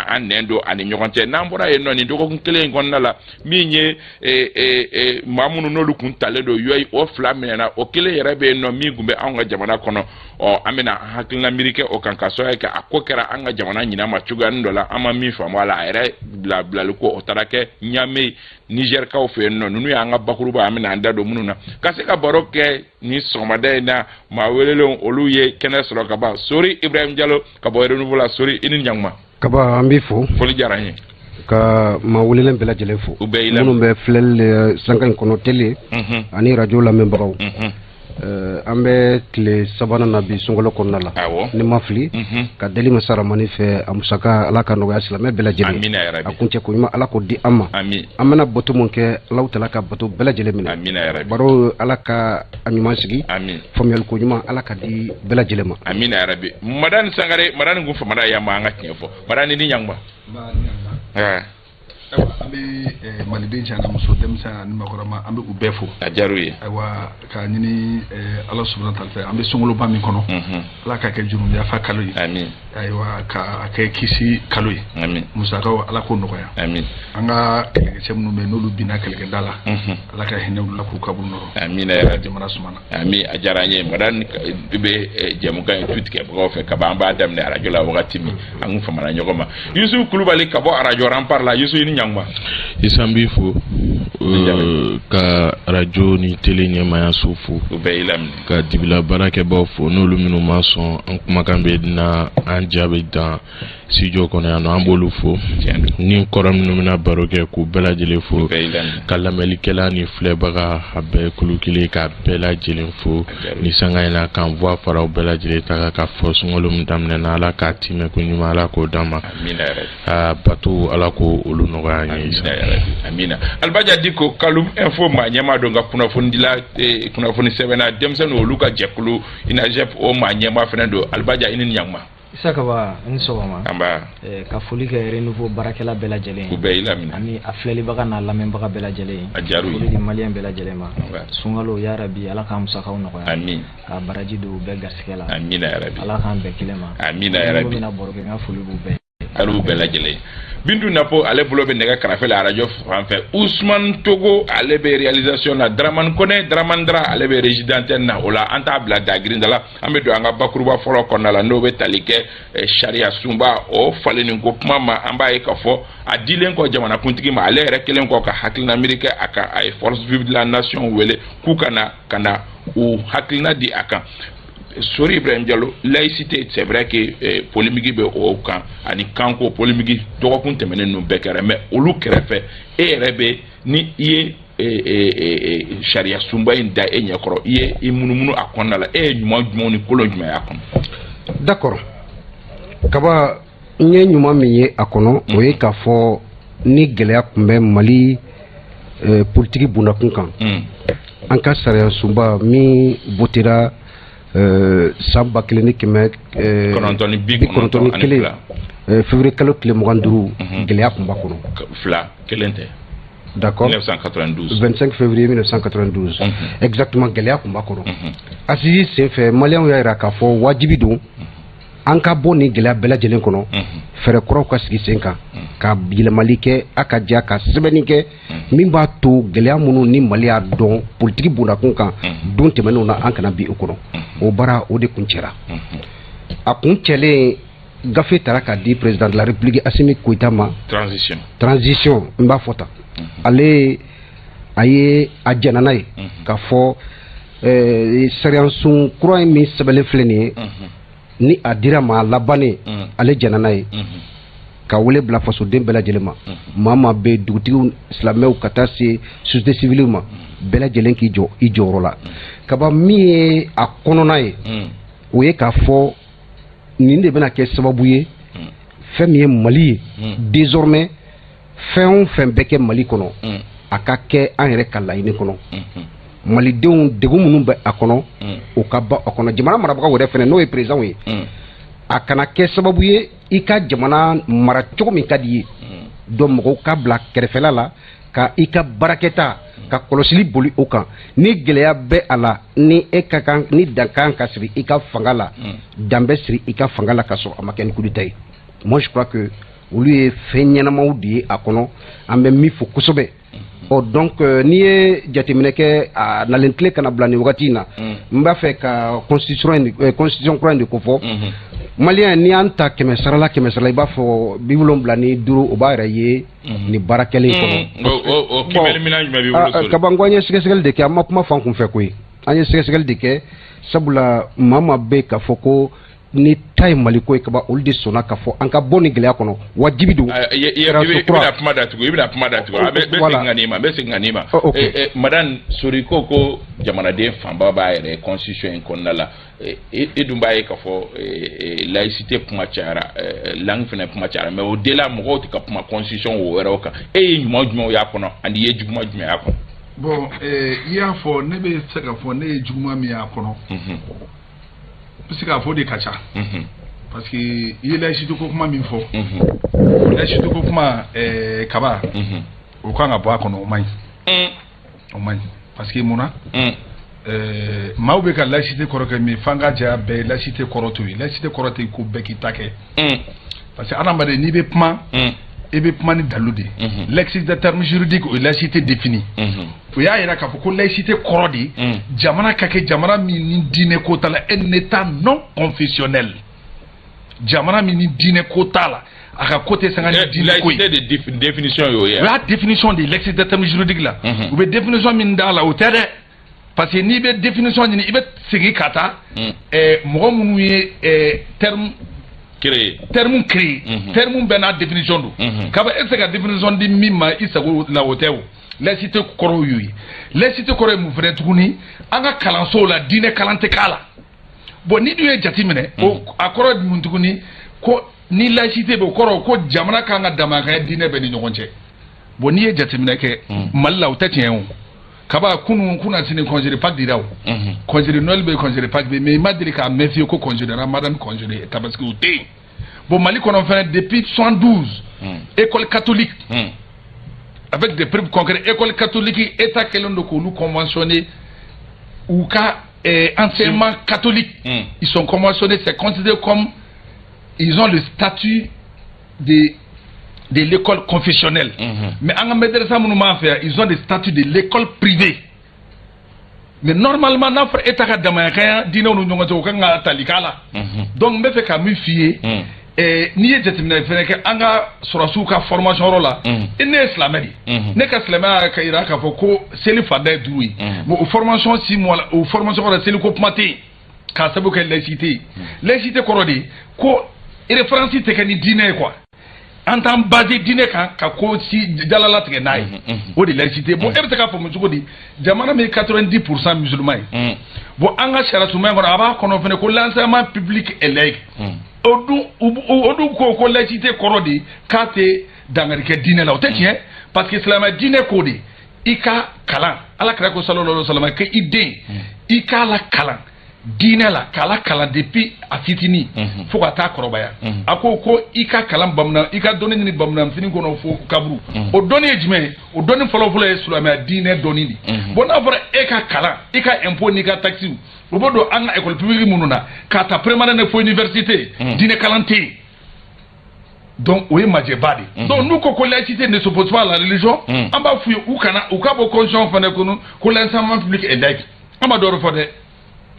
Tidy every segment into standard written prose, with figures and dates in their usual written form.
ka an nɛn don ani ɲɔgɔn cɛ. N'an bɔra yen nɔ, nin dɔgɔkun kelen in kɔnɔna la, min ye maa minnu n'olu kun talen don UAE, o fila minɛna, o kelen yɛrɛ bɛ yen nɔ min kun bɛ anw ka jamana kɔnɔ. Ɔ, an bɛna hakilina miiri kɛ o kan, ka sababu kɛ a ko kɛra an ka jamana ɲinan ma cogoyanin dɔ la, an ma min faamu a la. A yɛrɛ bila bilali ko o taara kɛ Ɲame Nizɛrikaw fɛ yen nɔ. Ninnu y'an ka bakuruba, an bɛna an da don minnu na ka se ka baro kɛ nin sɔgɔmada in na. Maa welelenw, olu ye kɛnɛ sɔrɔ ka ban. Sori Ibrahim Jalo ka bɔ Renouveau la. Sori, i ni ɲankuma. Kaba, an b'i fo. Foli diyara n ye. Ka maa welelen bɛɛ lajɛlen fo. U bɛɛ y'i lamɛn. Minnu bɛ filɛli sanka in kɔnɔ, télé ani radio lamɛnbagaw. An bɛ tile sabanan na bi sunkalo kɔnɔna la. Ni ma fili, ka deli masa Ramani fɛ, a musaka, Ala ka nɔgɔya silamɛ bɛɛ lajɛlen. Amina yarabi. A kuncɛ ko ɲuman, Ala k'o di an ma. Amin. An bɛna bato mun kɛ, Alahu taala ka bato bɛɛ lajɛlen minɛ. Amina yarabi. Baro, Ala ka a ɲuman sigi. Amin. Faamuyali ko ɲuman, Ala ka di bɛɛ lajɛlen ma. Amina yarabi. Madani Sangare, Madani kun famana yan ma, an ka tiɲɛ fɔ. Madani, ni ɲankuma. Ayiwa, an bɛ maliden cɛ n'a muso, denmisɛn ani maakɔrɔba, an bɛ u bɛɛ fo. A diyara u ye. Ayiwa, k'a ɲini Ala subahana taala fɛ, an bɛ sunkaloba min kɔnɔ, Ala k'a kɛ jurumu yafa kalo ye. Amin. Ayiwa, k'a kɛ kisi kalo ye. Amin. Musakaw, Ala k'o nɔgɔya. Amin. An ka kɛlɛkɛcɛ minnu bɛ yen, n'olu binna kɛlɛkɛda la, Ala ka hinɛ olu la k'u kaburu nɔrɔ. Amina yarabi. Jamana sumana. Ami, a diyara an ye. Madani bɛ jɛmukan in tu tigɛbagaw fɛ kaban, an b'a daminɛ arajo la wagati min, an kun famana ɲɔgɔn ma. Yusufu Kulubali ka bɔ arajo Rempart la. Yusufu, i ni ɲankuma. Isa, n b'i fo, ka arajo ni télé ɲɛmayaso fo. U bɛɛ y'i laminɛ. Ka dibila baarakɛbaw fo, n'olu minnu ma sɔn an kumakan bɛ na, an ja bɛ dan studio kɔnɔ yan nɔ, an b'olu fo. Ni kɔrɔ minnu bɛna baro kɛ, k'u bɛɛ lajɛlen fo. Ka lamɛnlikɛla ni filɛbaga, a bɛɛ kulu kelen, k'a bɛɛ lajɛlen fo ni sanga in na, k'an voix fara u bɛɛ lajɛlen ta kan k'a fɔ sunkalo min daminɛna, Ala k'a timɛ ko ɲuman, Ala k'o d'an ma. A bato, Ala k'o olu nɔgɔya an ye. Amina. Alibaja Diko, Kalum Info maa ɲɛmaa don, ka kunnafonidila, kunnafoni sɛbɛnna denmisɛnninw, olu ka jɛkulu INAJEP, o maa ɲɛmaa fana don. Alibaja, i ni ɲankuma. Isa Kaba, i ni sɔgɔma. Anba. Ka foli kɛ Renouveau baarakɛla bɛɛ lajɛlen. U bɛɛ y'i laminɛ. Ani a filɛlibaga n'a lamɛnbaga bɛɛ lajɛlen. A diyara u ye. Foli di maliyɛn bɛɛ lajɛlen ma. Sunkalo, yarabi, Ala k'an musakaw nɔgɔya. Amin. Ka baraji don u bɛɛ garisɛgɛ la. Amina yarabi. Ala k'an bɛn kelen ma. Amina yarabi. Minnu bɛna baro kɛ, n ka foli b'u bɛɛ ye. Hali bɛɛ lajɛlen. Bintu Napo, ale bolo bɛ nɛgɛ karafe la arajo fan fɛ. Usman Togo, ale bɛ réalisation na. Dramane Kone, Dramane Dra, ale bɛ régie d'antenne na. O la, an t'a bila dagirinda la, an bɛ don an ka bakuruba fɔlɔ kɔnɔna la, n'o bɛ tali kɛ sariya sunba o falenni ko kuma ma. An b'a ye k'a fɔ a dilen kɔ jamanakuntigi ma, ale yɛrɛ kelen kɔ ka hakilina miiri kɛ a kan, a ye Force vive de la nation wele k'u ka na ka na u hakilina di a kan. Sori Ibrahim Diallo, laïcité, c'est vrai que polémique bɛ o kan ani kanko polémique dɔgɔkun tɛmɛnen ninnu bɛɛ kɛra, mais olu kɛrɛfɛ, e yɛrɛ bɛ ni i ye sariya sunba in da e ɲɛkɔrɔ, i ye i munumunu a kɔnɔna la, e ye ɲuman jumɛnw ni kolon jumɛn y'a kɔnɔ? D'accord, Kaba, n ye ɲuman min ye a kɔnɔ, o ye k'a fɔ ni gɛlɛya tun bɛ Mali politiki bundakun kan, an ka sariya sunba min votera san 1991 février kalo tile 25, gɛlɛya tun b'a kɔnɔ. Fila kelen tɛ. D'accord. 1992. 25 février 1992. Exactement, gɛlɛya tun b'a kɔnɔ. Assise senfɛ, maliyɛnw y'a jira k'a fɔ wajibi don an ka bɔ nin gɛlɛya bɛɛ lajɛlen kɔnɔ, fɛɛrɛ kuraw ka sigi sen kan, ka yɛlɛmali kɛ, a ka diya ka sɛbɛnni kɛ min b'a to gɛlɛya minnu ni Mali y'a dɔn politiki bondakun kan don tɛmɛnenw na, an kana bi o kɔnɔ. O baara o de kun cɛra. A kun cɛlen, gafe taara k'a di président de la République Assimi Goïta ma. Transition. Transition, n b'a fɔ tan. Ale a ye a jɛnna n'a ye k'a fɔ sariyasun kura in min sɛbɛnlen filɛ nin ye, ni a dira ma labannen, ale jɛnna n'a ye ka wele bila fasoden bɛɛ lajɛlen ma, maa maa bɛ dugutigiw, silamɛw, ka taa se société civile ma, bɛɛ lajɛlen k'i jɔ i jɔyɔrɔ la. Kaba, min ye a kɔnɔna ye, o ye k'a fɔ nin de bɛna kɛ sababu ye, fɛn min ye Mali ye désormais, fɛn o fɛn bɛ kɛ Mali kɔnɔ, a ka kɛ an yɛrɛ ka laɲini kɔnɔ. Malidenw degun minnu bɛ a kɔnɔ, o ka ban a kɔnɔ. Jamana marabagaw yɛrɛ fɛnɛ, n'o ye président ye, a kana kɛ sababu ye i ka jamana mara cogo min ka di i ye, donc mɔgɔw ka bila kɛrɛfɛla la ka i ka baarakɛta ka kɔlɔsili boli o kan. Ni gɛlɛya bɛ a la, ni e ka kan ni dan kan ka siri i ka fanga la, dan bɛ siri i ka fanga la ka sɔrɔ a ma kɛ ni coup d'état ye. Moi, je crois que Olu ye fɛn ɲɛnamaw de ye a kɔnɔ, an bɛ min fo kosɛbɛ. Ɔ donc n'i ye jateminɛ kɛ a nalen tile kana bila nin wagati in na, n b'a fɛ ka constitution kura in de ko fɔ. Malien, n'i y'an ta 100 sarala 100 sarala, i b'a fɔ 75, o b'a yɛrɛ ye nin baara kɛlen kɔnɔ. O kiimɛli minɛn jumɛn b'i bolo? Kabanko, an ye sɛgɛsɛgɛli de kɛ, an ma kuma fan kun fɛ koyi. An ye sɛgɛsɛgɛli de kɛ, sabula maa maa bɛ k'a fɔ ko ni ta ye Maliko ye kaba, olu de sɔnna k'a fɔ an ka bɔ nin gɛlɛya kɔnɔ, wajibi don. I bɛna kuma datugu, i bɛna kuma datugu. A bɛ segin ka n'i ma, n bɛ segin ka n'i ma. Madame Sori ko jamanaden fanba b'a yɛrɛ constitution in kɔnɔna la. E dun b'a ye k'a fɔ laïcité kuma cayara, langue fana kuma cayara, mais au delà mɔgɔw tɛ ka kuma constitution wo wɛrɛw kan. E ye ɲuman jumɛnw y'a kɔnɔ ani i ye juguman jumɛn y'a kɔnɔ? Bon, i y'a fɔ, ne bɛ se k'a fɔ ne ye juguman min y'a kɔnɔ, n bɛ se k'a fɔ de ka ca, parce que i ye laïcité ko kuma min fɔ, laïcité ko kuma kaba, o kan ka bɔ a kɔnɔ. O man ɲi, o man ɲi, parce que mun na? Maaw bɛ ka laïcité kɔrɔ kɛ min, f'an ka jɛya bɛɛ ye, laïcité kɔrɔ t'o ye. Laïcité kɔrɔ tɛ ko bɛɛ k'i ta kɛ, parce que adamaden, n'i bɛ kuma, i bɛ kuma ni dalu de ye. Lexique de terme juridique, o ye laïcité défini. O y'a yira k'a fɔ ko laïcité kɔrɔ de, jamana ka kɛ jamana min ni diinɛ ko t'a la, un état non confessionnel, jamana min ni diinɛ ko t'a la, a ka ko tɛ sanga ni diinɛ ko ye. Laïcité de définition y'o ye. O y'a définition de ye lexique de terme juridique la. U bɛ définition min d'a la, o tɛ dɛ, parce que n'i bɛ définition ɲini, i bɛ segin ka taa mɔgɔ minnu ye terme créé, terme créé, terme bɛɛ n'a définition don. Kaba, e tɛ se ka définition di min ma i sago la, o tɛ. O laïcité kɔrɔ y'o ye. Laïcité kɔrɔ ye mun fɛnɛ tuguni? An ka kalansow la, diinɛ kalan tɛ k'a la. Bon, ni dun ye jate minɛ, o a kɔrɔ ye mun tuguni? Ko ni laïcité bɛ, o kɔrɔ ko jamana kan ka damakanya diinɛ bɛɛ ni ɲɔgɔn cɛ. Bon, n'i ye jateminɛ kɛ Mali la, o tɛ tiɲɛ. O kaba, kunun kunna sini, congé de Pâques dira, o congé de Noël bɛ, congé de Pâques bɛ, mais i ma deli k'a mɛn fiyewu ko congé de Ramadan, congé de Tabaski, o tɛ yen. Bon, Mali kɔnɔ fɛnɛ, depuis 72, école catholique, avec des preuves concrètes, école catholique, état kɛlen don k'olu conventionné u ka enseignement catholique. Ils sont conventionnés, c'est considéré comme ils ont le statut de l'école confessionnelle. Mais an ka madrasa minnu b'an fɛ yan, ils ont des statuts de l'école privée. Mais normalement, n'a fɔra état ka damayakanya diinɛw ni ɲɔgɔn cɛ, o kan ka tali k'a la. Donc n bɛ fɛ ka min f'i ye, n'i ye jateminɛ fɛnɛ kɛ an ka sɔrɔsiw ka formation yɔrɔ la, ne ye silamɛ de ye, ne ka silamɛya ka yira k'a fɔ ko seli farida ye 5 ye. Mais o formation 6 mois la, o formation yɔrɔ la, seliko kuma tɛ yen, k'a sababu kɛ laïcité ye. Laïcité kɔrɔ de ko référence tɛ kɛ ni diinɛ ye quoi, an t'an basé diinɛ kan ka ko si jalala tigɛ n'a ye, o de laïcité. Bon, e bɛ se k'a faamu cogo di, jamana min 90% musulman ye? Bon, an ka sariya sunba in kɔnɔ, a b'a kɔnɔ fɛnɛ ko l'enseignement public est laïque. O dun ko laïcité kɔrɔ de k'a tɛ dankari kɛ diinɛ la, o tɛ tiɲɛ, parce que silamɛ diinɛ ko de i ka kalan, Ala kira ko sallallahu alaihi wa sallam k'i den i k'a la kalan diinɛ la, k'a la kalan depuis a fitinin fo ka taa kɔrɔbaya. A ko i ka kalan bamanan, i ka dɔnni ɲini bamananfini kɔnɔ fo kaburu. O dɔnni ye jumɛn ye? O dɔnni fɔlɔ-fɔlɔ ye silamɛya diinɛ dɔnni de. Bon, n'a fɔra e ka kalan, i ka impôt n'i ka taxe, o bɛ don an ka école publique minnu na, k'a ta première année fo université, diinɛ kalan tɛ yen. Donc o ye majɛba de. Donc n'u ko laïcité ne s'oppose pas à la religion, an b'a f'u ye u kana u ka bɔ constitution fana kɔnɔ ko l'enseignement public est laïque. An ma dɔ wɛrɛ fɔ dɛ,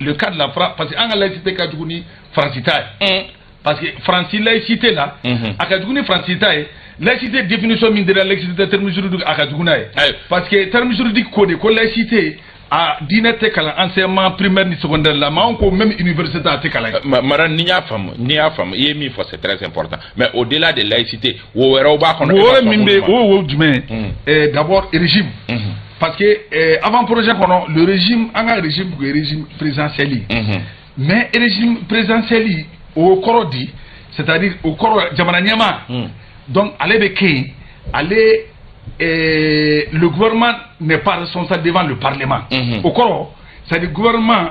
le cas de la France, parce que an ka laïcité ka jugu ni Faransi ta ye, parce que Faransi laïcité la, a ka jugu ni Faransi ta ye. Laïcité définition min dira laïcité terme juridique, a ka jugu n'a ye, parce que terme juridique ko de ko laïcité, a diinɛ tɛ kalan enseignement primaire ni secondaire la, mais anw ko même université a tɛ kalan yen. Mara, n'i y'a faamu, n'i y'a faamu, i ye min fɔ, c'est très important, mais au-delà de laïcité, wo wɛrɛw b'a kɔnɔ. Wo wɛrɛ min bɛ, o wo jumɛn ye? D'abord régime, parce que avant projet kɔnɔ, le régime, an ka régime tun ye régime présidentiel ye, mais régime présidentiel, o kɔrɔ di, c'est-à-dire o kɔrɔ jamana ɲɛmaa, donc ale bɛ kɛ yen, ale le gouvernement n'est pas responsable devant le parlement. O kɔrɔ, c'est-à-dire gouvernement,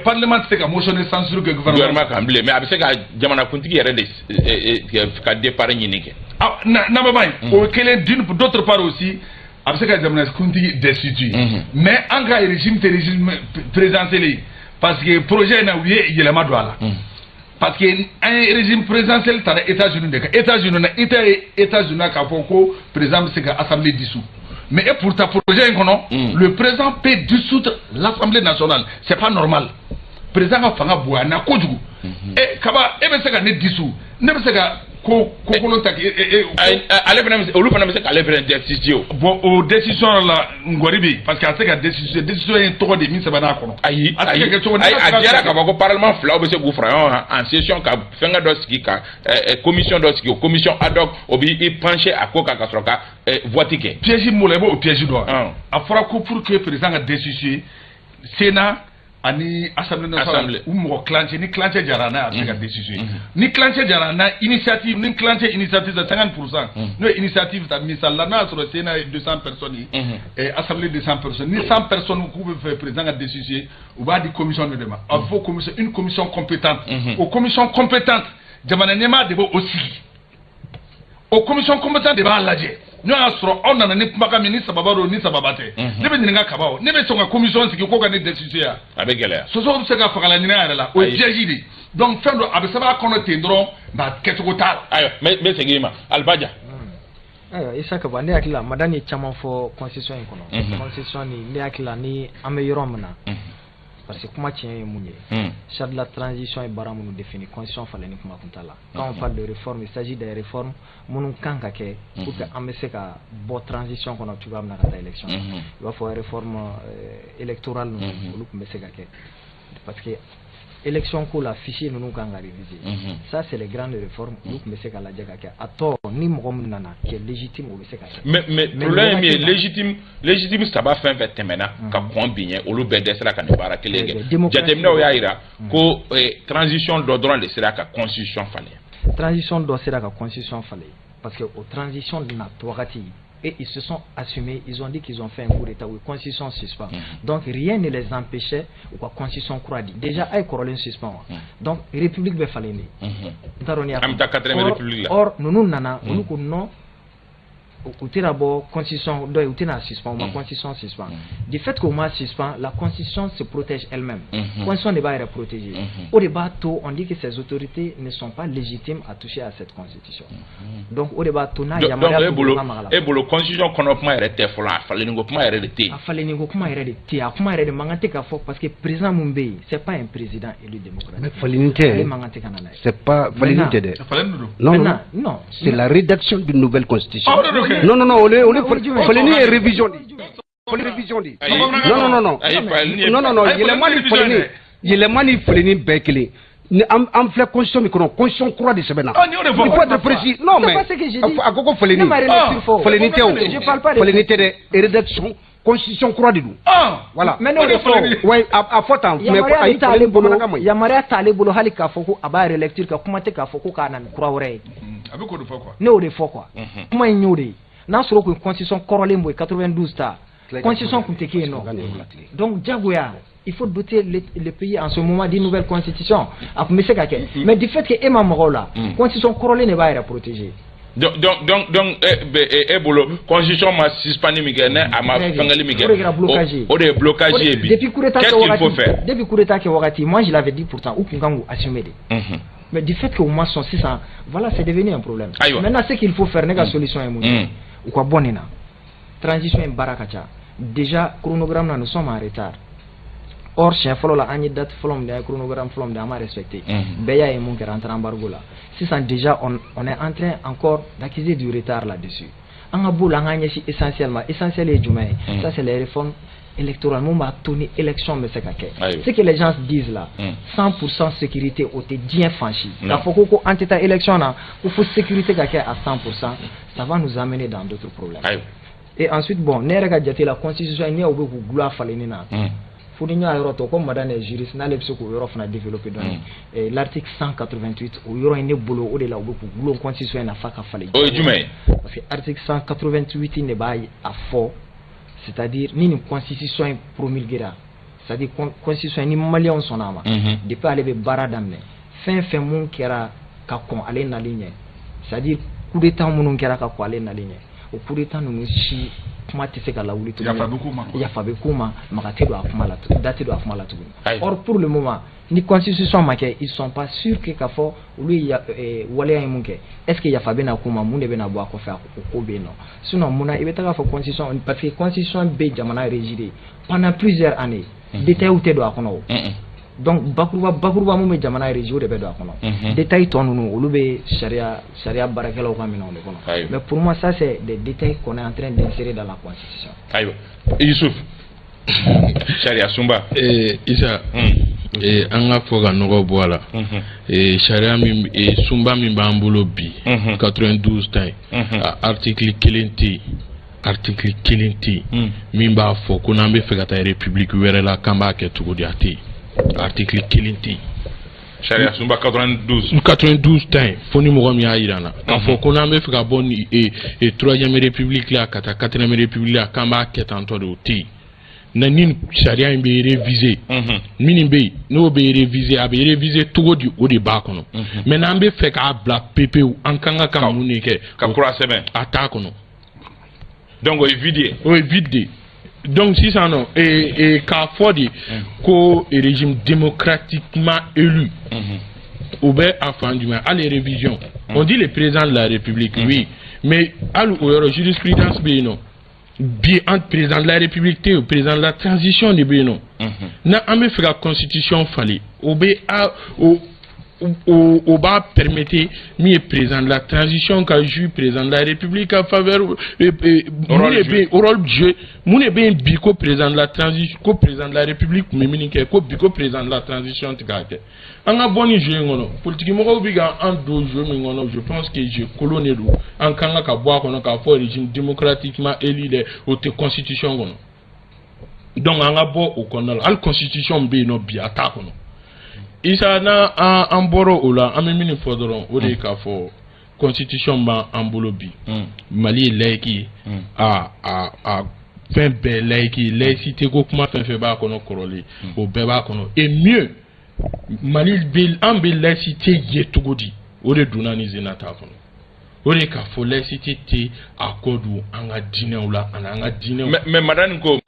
parlement tɛ se ka motion de censure kɛ gouvernement kan bilen, mais a bɛ se ka jamanakuntigi yɛrɛ de ka départ ɲini kɛ. Ah, n'a ma ban yen, o kelen, d'une d'autre part aussi, a bɛ se ka jamanakuntigi destituer. Mais an ka régime tɛ régime présidentiel ye, parce que projet in na, u ye yɛlɛma don a la. Parce que an ye régime présidentiel ta États-Unis de kan. États-Unis na, État ye États-Unis na k'a fɔ ko président bɛ se ka assemblée dissous. Mais et pourtant projet in kɔnɔ, le président peut dissoudre l'Assemblée nationale. C'est pas normal. Président ka fanga bonyana kojugu. E Kaba, e bɛ se ka ne dissous, ne bɛ se ka ko ko kolon ta k'i e Ale fana bɛ se, olu fana bɛ se k'ale fana destituer o. Bon, o décision la, ngɔri bɛ yen, parce que a tɛ se ka décision, décision ye tɔgɔ de ye min sɛbɛnn'a kɔnɔ. Ayi. A tɛ se Ayi. ka kɛ cogo di? Ayi, a diyara k'a fɔ ko parlement filaw bɛ se k'u fara ɲɔgɔn kan en session ka fɛnkɛ dɔ sigi, ka commission dɔ sigi, o commission ad hoc, o b'i pencher a ko kan ka sɔrɔ ka vote kɛ. Piège min b'o la, i b'o piège dɔn wa? Ɔn. A fɔra ko pour que président ka destituer, Sénat ani Assemblée nationale, Assemblée. u mɔgɔ kilancɛ, ni kilancɛ jara n'a ye, a bɛ se ka destituer. Ni kilancɛ jara n'a initiative, ni kilancɛ initiative ta, 50%, n'o ye initiative ta, misali la, n'a y'a sɔrɔ Sénat ye 200 personnes ye, Assemblée 200 personnes, ni 100 personnes k'u bɛ fɛ président ka destituer, u b'a di commission dɔ de ma. A bɛ fɔ commission, une commission compétente. O commission compétente, jamana ɲɛmaa de b'o sigi. O commission compétente de b'a lajɛ n'o y'a sɔrɔ aw nana ni kumakan min ni sababa don, ni sababa tɛ. Ne bɛ ɲininka, Kaba, o ne bɛ sɔn ka commission sigi ko ka ne destituer yan? A bɛ gɛlɛya. Sosow bɛ se ka fagala ɲini a yɛrɛ la, o ye Ayi. piège de ye. Donc fɛn dɔ a bɛ sɛbɛn a kɔnɔ ten dɔrɔn, mais a kɛcogo t'a la. Ayiwa, n bɛ segin i ma, Alibaja. Ayiwa, Isa Kaba, ne hakili la, Madani ye caman fɔ constitution in kɔnɔ. Constitution ni, ne hakili la, ni an bɛ yɔrɔ min na, parce que kuma tiɲɛ ye mun ye, charte de la transition ye baara minnu défini, constitution falenni kuma kun t'a la. Quand on parle de réforme, il s'agit des réformes minnu kan ka kɛ pour que an bɛ se ka bɔ transition kɔnɔ cogoya min na ka taa élection na. I b'a fɔ réforme électorale ninnu, olu tun bɛ se ka kɛ, parce que élection ko la, fichier ninnu kan ka réviser. Ça, c'est les grandes réformes, olu tun bɛ se ka lajɛ ka kɛ. A tɔ, ni mɔgɔ min nana qui est légitime, o bɛ se ka kɛ. Mais Mais problème ye min ye, wagati la- légitime saba fɛn fɛn tɛmɛna ka kɔn bi ɲɛ, olu bɛɛ dɛsɛra ka nin baara kelen Très kɛ. bien. Démocratie. Jateminɛw y'a yira ko transition dɔ dɔrɔn de sera ka constitution falen. Transition dɔ sera ka constitution falen, parce que o transition na wagati, et ils se sont assumés, ils ont dit qu'ils ont fait un coup d'état, oui, constitution suspend. Donc rien ne les empêchait u ka constitution kura di. Déjà a ye kɔrɔlen suspend wa? Donc république bɛ falen de. N t'a dɔn n'i y'a An bɛ taa quatrième Or- république la. Or ninnu nana, olu ko non, u tɛna bɔ constitution dɔ ye, u tɛna suspend, u ma constitution suspend. Du fait qu'u ma suspend, la constitution se protège elle-même. Constitution de b'a yɛrɛ protéger. O de b'a to on dit que ces autorités ne sont pas légitimes à toucher à cette constitution. Donc o de b'a to n'a Donc yamaruya e t'u bolo bolo ka maga la. E bolo, constitution kɔnɔ kuma yɛrɛ tɛ fɔlɔ, a falenni ko kuma yɛrɛ de tɛ yen. A falenni ko kuma yɛrɛ de tɛ yen, a kuma yɛrɛ de man kan tɛ ka fɔ, parce que président mun bɛ yen, c'est pas un président élu démocratique. Mais falenni tɛ. Ale man kan tɛ ka na n'a ye. C'est pas falenni tɛ dɛ. Falen de don. Non, non, Maintenant, non. C'est la rédaction d'une nouvelle constitution. Ah, o de don kɛ. Non, non, non, o O ye jumɛn? falenni ye révision de ye. Falenni révision de ye. Ayi. Non, non, non, non. Ayi, falenni ye Non, non, non, Ayi, yɛlɛma ni falenni falenni révision dɛ. Yɛlɛma ni falenni bɛɛ kelen. Ni an filɛ constitution min kɔnɔ, constitution kura de sɛbɛnna. Ah, nin y'o de fɔ. Il faut être précis. Non, C'est mais pas ce que j'ai dit. a ko ko falenni. Ne ma relecture fɔ. Falenni tɛ o. Je parle pas de Falenni tɛ dɛ. Rédaction, constitution kura de don. Ah. Voilà. Mais n'o de fɔ. Ouais, a fɔ tan. Mais Yamaruya ayi, de t'ale falenni bolo, bamanankan man ɲi. yamaruya t'ale bolo hali k'a fɔ ko a b'a relecture kɛ, kuma tɛ k'a fɔ ko k'a na ni kura wɛrɛ ye. A bɛ k'o de fɔ quoi. Ne y'o de fɔ quoi. Kuma in y'o de ye. N'a sɔrɔ kun constitution kɔrɔlen bɔ yen, 92 ta constitution kun tɛ kɛ yen nɔ. Donc diyagoya, il faut doter le pays en ce moment d'une nouvelle constitution. A kun bɛ se ka kɛ, mais du fait que e ma mɔgɔw la, constitution kɔrɔlen de b'a yɛrɛ protéger. Donc e bolo, constitution ma suspendu min kɛ, ne a ma Très bien. fɛngɛli min kɛ, O de kɛra blocage ye. O de ye blocage ye bi. Depuis coup d'état Qu'est-ce kɛ qu'il faut wagati, faire? depuis coup d'état kɛ wagati, moi je l'avais dit pourtant, u kun kan k'u assumer de. Mais du fait que u ma sɔn sisan, voilà, c'est devenu un problème. Ayiwa. Maintenant, ce qu'il faut faire, ne ka solution ye mun ye? U ka bɔ nin na. Transition in baara ka ca déjà, chronogramme na, nous sommes en retard. Or siɲɛ fɔlɔ la, an ye date fɔlɔ min di, an ye chronogramme fɔlɔ min di, an ma respecté. Bɛɛ y'a ye mun kɛra, an taara embargo la. Sisan déjà on est en train encore d'accuser du retard là-dessus. An ka b'o la, an k'an ɲɛsin essentiel ma. Essentiel ye jumɛn ye? Ça, c'est les réformes électorales mun b'a to ni élection bɛ se ka kɛ. Ayiwa. Ce que les gens disent là, 100% sécurité, o tɛ diɲɛ fan si. K'a fɔ ko an tɛ taa élection na ko fo sécurité ka kɛ à 100%, ça va nous amener dans d'autres problèmes. Ayiwa. Et ensuite, bon, ne yɛrɛ ka jate la, constitution, n'i y'o bɛ k'u gulo a falenni na, fo ni y'a yɔrɔ tɔ ko madame est juriste, n'ale bɛ se k'o yɔrɔ fana développer dɔɔni. L'article 188, o yɔrɔ in, ne bolo, o de la u bɛ k'u gulon constitution in na f'a ka falen. O ye jumɛn ye? Parce que article 188 in de b'a a fɔ, c'est-à-dire ni nin constitution in promulguera, c'est-à-dire constitution in, ni maliyɛnw sɔnna a ma, depuis ale bɛ baara daminɛ, fɛn fɛn mun kɛra ka kɔn ale nali ɲɛ, c'est-à-dire coup d'état minnu kɛra ka kɔn ale nali ɲɛ, o coup d'état ninnu si Kuma tɛ se ka lawuli tuguni, yafa bɛ k'u ma, yafa bɛ k'u ma, maga tɛ don a kuma la, da tɛ don a kuma la tuguni. Or pour le moment, ni constitution ma kɛ, ils sont pas sûrs que k'a fɔ olu ye waleya ye mun kɛ, est ce que yafa bɛna k'u ma, mun de bɛna bɔ a kɔfɛ, o ko bɛ yen nɔ. Sinon munna i bɛ taga fɔ constitution? Parce que constitution bɛ jamana régir pendant plusieurs années, détails tɛ don a kɔnɔ o. Donc bakuruba bakuruba mun bɛ jamana régir, o de bɛ don a kɔnɔ. Détails tɔ ninnu, olu bɛ sariya baarakɛlaw ka minɛnw de kɔnɔ. Mais pour moi, ça c'est des détails qu'on est en train d'insérer dans la constitution. Ayiwa, Yusuf, sariya sunba. Isa, an ka fɔ ka nɔgɔ bɔ a la, sariya min sunba min b'an bolo bi, 92 ta ye, a article kelen tɛ yen, article kelen tɛ yen min b'a fɔ ko n'an bɛ fɛ ka taa république wɛrɛ la, k'an b'a kɛ cogo di. A tɛ yen, article kelen tɛ yen. Sariya sunba 92. 92 ta yen, fo ni mɔgɔ min y'a yira n na k'a fɔ ko n'an bɛ fɛ ka bɔ ni troisième république la ka taa quatrième république la, k'an b'a kɛ tan tɔ de, o tɛ yen. Na ni sariya in bɛ réviser, minnu bɛ yen n'o bɛ réviser, a bɛ réviser cogo di, o de b'a kɔnɔ. Mais n'an bɛ fɛ k'a bila pepewu, an kan ka mun de kɛ? Ka kura sɛbɛn. A t'a kɔnɔ. Donc o ye vide ye. O ye vide de. Donc sisan nɔ, k'a fɔ de ko régime démocratiquement élu, o bɛ a fan jumɛn? Hali révision, on dit le président de la République, oui, mais hali o yɔrɔ, jurisprudence bɛ yen nɔ bi. An président de la République tɛ yen, président de la transition de bɛ yen nɔ. Na an bɛ fɛ ka constitution falen, o bɛ a o b'a permettre min ye président de la transition ka jouer président de la République ka faveur. Mun de bɛ yen, rôle jouer? Mun de bɛ yen bi ko président de la transition, ko président de la République tun bɛ min kɛ, ko bi ko président de la transition tɛ k'a kɛ? An ka bɔ nin jeu in kɔnɔ. Politique mɔgɔw bɛ ka an don jeu min kɔnɔ, je pense que jeu kolon de don. An kan ka bɔ a kɔnɔ k'a fɔ régime démocratiquement élu dɛ, o tɛ constitution kɔnɔ. Donc an ka bɔ o kɔnɔna la. Hali constitution bɛ yen nɔ bi, a t'a kɔnɔ. Isa, n'a an bɔra o la, an bɛ min fɔ dɔrɔn, o de ye k'a fɔ constitution b'an bolo bi. Mali ye laïque ye, a fɛn bɛɛ laïque ye. Laïcité ko kuma fɛn fɛn b'a kɔnɔ kɔrɔlen, o bɛɛ b'a kɔnɔ. Et mieux, Mali bɛ, an bɛ laïcité ye cogo di? O de donna ni zena t'a kɔnɔ. O de k'a fɔ laïcité tɛ a kɔ don an ka diinɛw la ani an ka diinɛw. Mais Madani ko